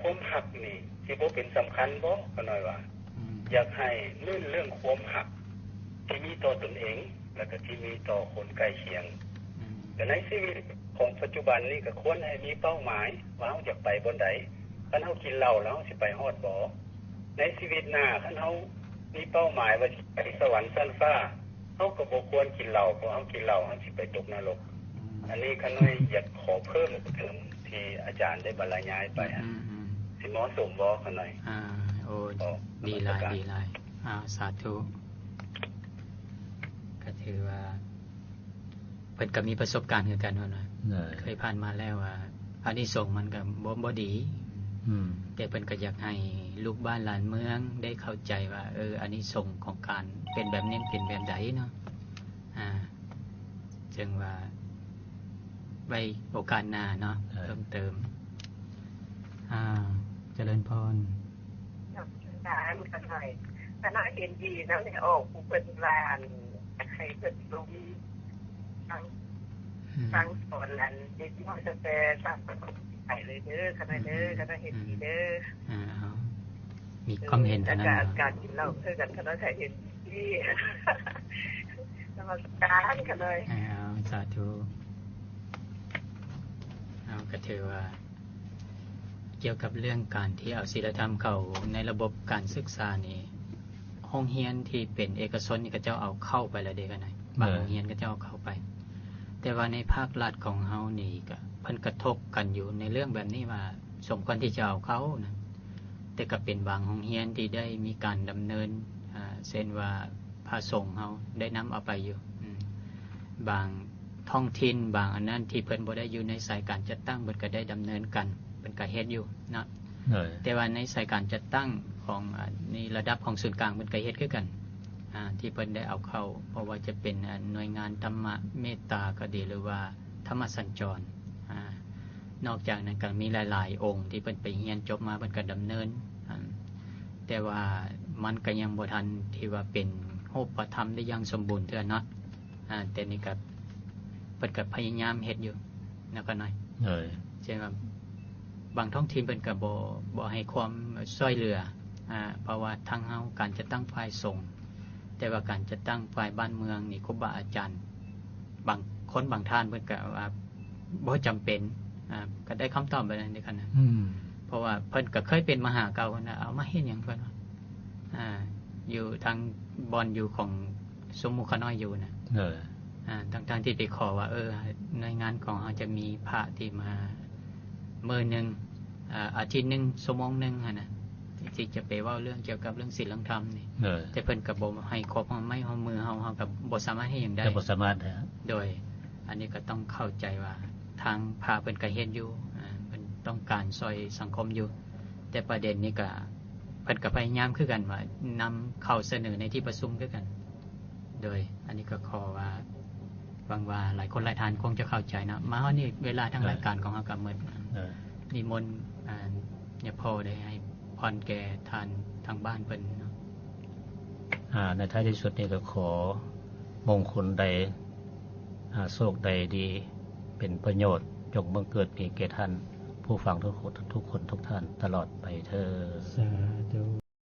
ຄວາມຮັກນີ້ຊິບໍ່ເປັນສຳຄັນບໍ? ຂ້ານ້ອຍວ່າ ອືມ ຢາກໃຫ້ເນັ້ນເລື່ອງຄວາມຮັກທີ່ມີຕໍ່ຕົນເອງ ແລ້ວກໍທີ່ມີຕໍ່ຄົນໃກ້ຄຽງ ອືມ ແລະ ໃນຊີວິດ ຂອງປັດຈຸບັນນີ້ກໍຄວນໃຫ້ມີເປົ້າໝາຍວ່າເຮົາຢາກໄປບ່ອນໃດ. ຄັນເຮົາກິນເຫຼົ້າແລ້ວເຮົາຊິໄປຮອດບໍ່? ໃນຊີວິດໜ້າ ຄັນເຮົາມີເປົ້າໝາຍວ່າຊິໄປສະຫວັນຊັ້ນຟ້າ, ເຮົາກໍບໍ່ຄວນກິນເຫຼົ້າ, ເພາະເຮົາກິນເຫຼົ້າເຮົາຊິໄປຕົກນະລົກ. ອັນນີ້ຂ້ານ້ອຍຢາກຂໍເພີ່ມເຕີມທີ່ອາຈານໄດ້ບັນລະຍາຍໄປ ອືມໆ ຊິເໝາະສົມບໍ່ຂ້ານ້ອຍ? ອາ ໂອ້ ດີຫຼາຍ ດີຫຼາຍ. ອາ ສາທຸ. ກໍຖືວ່າ ເພິ່ນກໍມີປະສົບການຄືກັນ ເພິ່ນວ່າ ເຄີຍຜ່ານມາແລ້ວວ່າ ອານິສົງມັນກໍບໍ່ ບໍ່ດີ. ອືມ ແຕ່ເພິ່ນກໍຢາກໃຫ້ລູກບ້ານຫຼານເມືອງໄດ້ເຂົ້າໃຈວ່າ ເອີ ອານິສົງຂອງການເປັນແບບນີ້ເປັນແບບໃດເນາະ. ອາ ເຊິ່ງວ່າໄວ້ໂອກາດໜ້າເນາະ ເອີ ເພີ່ມເຕີມ. ອາ ຈະເລີນພອນ. ອາຈານ ຂ້ານ້ອຍ ຂ້ານ້ອຍເຫັນດີນຳແມ່ອອກ ຜູ້ເພິ່ນວ່າ ອັນ ໃຫ້ເພິ່ນລົງຟັງ ອືມ ຟັງສອນ ອັນ ເດັກນ້ອຍຕັ້ງແຕ່ສາມ ໄປເລີຍເດີ ຂ້ານ້ອຍເດີ. ອືມ ຂ້ານ້ອຍເຫັນດີເດີ. ອືມ ອາ ເອົາ ມີຄວາມເຫັນເທົ່ານັ້ນ. ການ ການກິນເຫຼົ້າຄືກັນ ຂ້ານ້ອຍກໍເຫັນດີ ນະມັດສະການຂ້ານ້ອຍ. ອາ ເອົາ ສາທຸ. ເອົາ ກໍຖືວ່າ ກ່ຽວກັບເລື່ອງການທີ່ເອົາສີລະທຳເຂົ້າໃນລະບົບການສຶກສານີ້ ໂຮງຮຽນທີ່ເປັນເອກະຊົນນີ້ ເຂົາເຈົ້າເອົາເຂົ້າໄປແລ້ວເດ້ ກັນນະ ບາງໂຮງຮຽນເຂົາເຈົ້າເອົາເຂົ້າໄປ. ແຕ່ວ່າໃນພາກລັດຂອງເຮົານີ້ ກະ ເພິ່ນກະຖົກກັນຢູ່ໃນເລື່ອງແບບນີ້ວ່າ ສົມຄວນທີ່ຈະເອົາເຂົ້ານະ. ແຕ່ກະເປັນບາງໂຮງຮຽນທີ່ໄດ້ມີການດຳເນີນ ອາ ເຊັ່ນວ່າ ພະສົງເຮົາໄດ້ນຳເອົາໄປຢູ່. ອືມ ບາງທ້ອງຖິ່ນ ບາງອັນນັ້ນທີ່ເພິ່ນບໍ່ໄດ້ຢູ່ໃນສາຍການຈັດຕັ້ງ ເພິ່ນກໍໄດ້ດຳເນີນການ ເພິ່ນກໍເຮັດຢູ່ເນາະ. ໂດຍ ແຕ່ວ່າໃນສາຍການຈັດຕັ້ງຂອງ ອາ ໃນລະດັບຂອງສູນກາງ ເພິ່ນກໍເຮັດຄືກັນ ອາ ທີ່ເພິ່ນໄດ້ເອົາເຂົ້າ ບໍ່ວ່າຈະເປັນ ອາ ໜ່ວຍງານທຳມະເມດຕາກໍດີ ຫຼືວ່າທຳມະສັນຈອນ. ອາ ນອກຈາກນັ້ນກໍມີຫຼາຍໆອົງທີ່ເພິ່ນໄປຮຽນຈົບມາ ເພິ່ນກໍດຳເນີນ ອາ ແຕ່ວ່າມັນກໍຍັງບໍ່ທັນທີ່ວ່າເປັນຮູບປະທຳໄດ້ຢ່າງສົມບູນເທື່ອເນາະ. ອາ ແຕ່ນີ້ກໍ ເພິ່ນກໍພະຍາຍາມເຮັດຢູ່ເນາະ ຂ້ານ້ອຍ. ໂດຍ ເຊັ່ນວ່າ ບາງທ້ອງຖິ່ນເພິ່ນກໍບໍ່ ບໍ່ໃຫ້ຄວາມຊ່ວຍເຫຼືອ ອາ ເພາະວ່າທາງເຮົາ ການຈັດຕັ້ງຝ່າຍສົງ ແຕ່ວ່າການຈັດຕັ້ງຝ່າຍບ້ານເມືອງນີ້ ຄູບາອາຈານ ບາງຄົນບາງທ່ານເພິ່ນກໍວ່າບໍ່ຈຳເປັນ ອາ ກໍໄດ້ຄຳຕອບແບບນັ້ນເດ້ ຄັນນະ. ອືມ ເພາະວ່າເພິ່ນກໍເຄີຍເປັນມະຫາເກົ່າ ເພິ່ນວ່າເອົາມາເຮັດຫຍັງ ເພິ່ນວ່າ ອາ ຢູ່ທາງບ່ອນຢູ່ຂອງ ສົມມຸດຂ້ານ້ອຍຢູ່ນະ. ເອີ ອາ ທັງໆທີ່ໄປຂໍວ່າ ເອີ ໜ່ວຍງານຂອງເຮົາຈະມີພະທີ່ມາມື້ໜຶ່ງ ອາ ອາທິດໜຶ່ງ ຊົ່ວໂມງໜຶ່ງຫັ້ນນະ ທີ່ຈະໄປເວົ້າເລື່ອງກ່ຽວກັບເລື່ອງສິນເລື່ອງທຳນີ້. ເອີ ແຕ່ເພິ່ນກໍບໍ່ໃຫ້ຄວາມຮ່ວມໄມ້ຮ່ວມມືເຮົາ ເຮົາກໍບໍ່ສາມາດເຮັດຫຍັງໄດ້ ກໍບໍ່ສາມາດນະ. ໂດຍ ອັນນີ້ກໍຕ້ອງເຂົ້າໃຈວ່າທາງພະເພິ່ນກໍເຮັດຢູ່ ອາ ເພິ່ນຕ້ອງການຊ່ອຍສັງຄົມຢູ່ ແຕ່ປະເດັນນີ້ກໍ ເພິ່ນກໍພະຍາຍາມຄືກັນວ່ານຳເຂົ້າສະເໜີໃນທີ່ປະຊຸມຄືກັນ. ໂດຍ ອັນນີ້ກໍຂໍວ່າ ຫວັງວ່າຫຼາຍຄົນຫຼາຍທ່ານຄົງຈະເຂົ້າໃຈເນາະ. ມາຮອດນີ້ເວລາທາງ ເອີ ລາຍການຂອງເຮົາກໍໝົດ. ເອີ ນິມົນ ອາ ຍາພໍ່ໄດ້ໃຫ້ພອນແກ່ທ່ານທາງບ້ານເພິ່ນເນາະ. ອາ ໃນທ້າຍທີ່ສຸດນີ້ກໍຂໍ ມົງຄຸນໃດ ອາ ໂຊກໃດດີ ເປັນປະໂຫຍດ ຈົ່ງບັງເກີດມີແກ່ທ່ານຜູ້ຟັງທຸກຄົນ ທຸກຄົນທຸກທ່ານຕະຫຼອດໄປເທີ້ນ. ສາທຸ.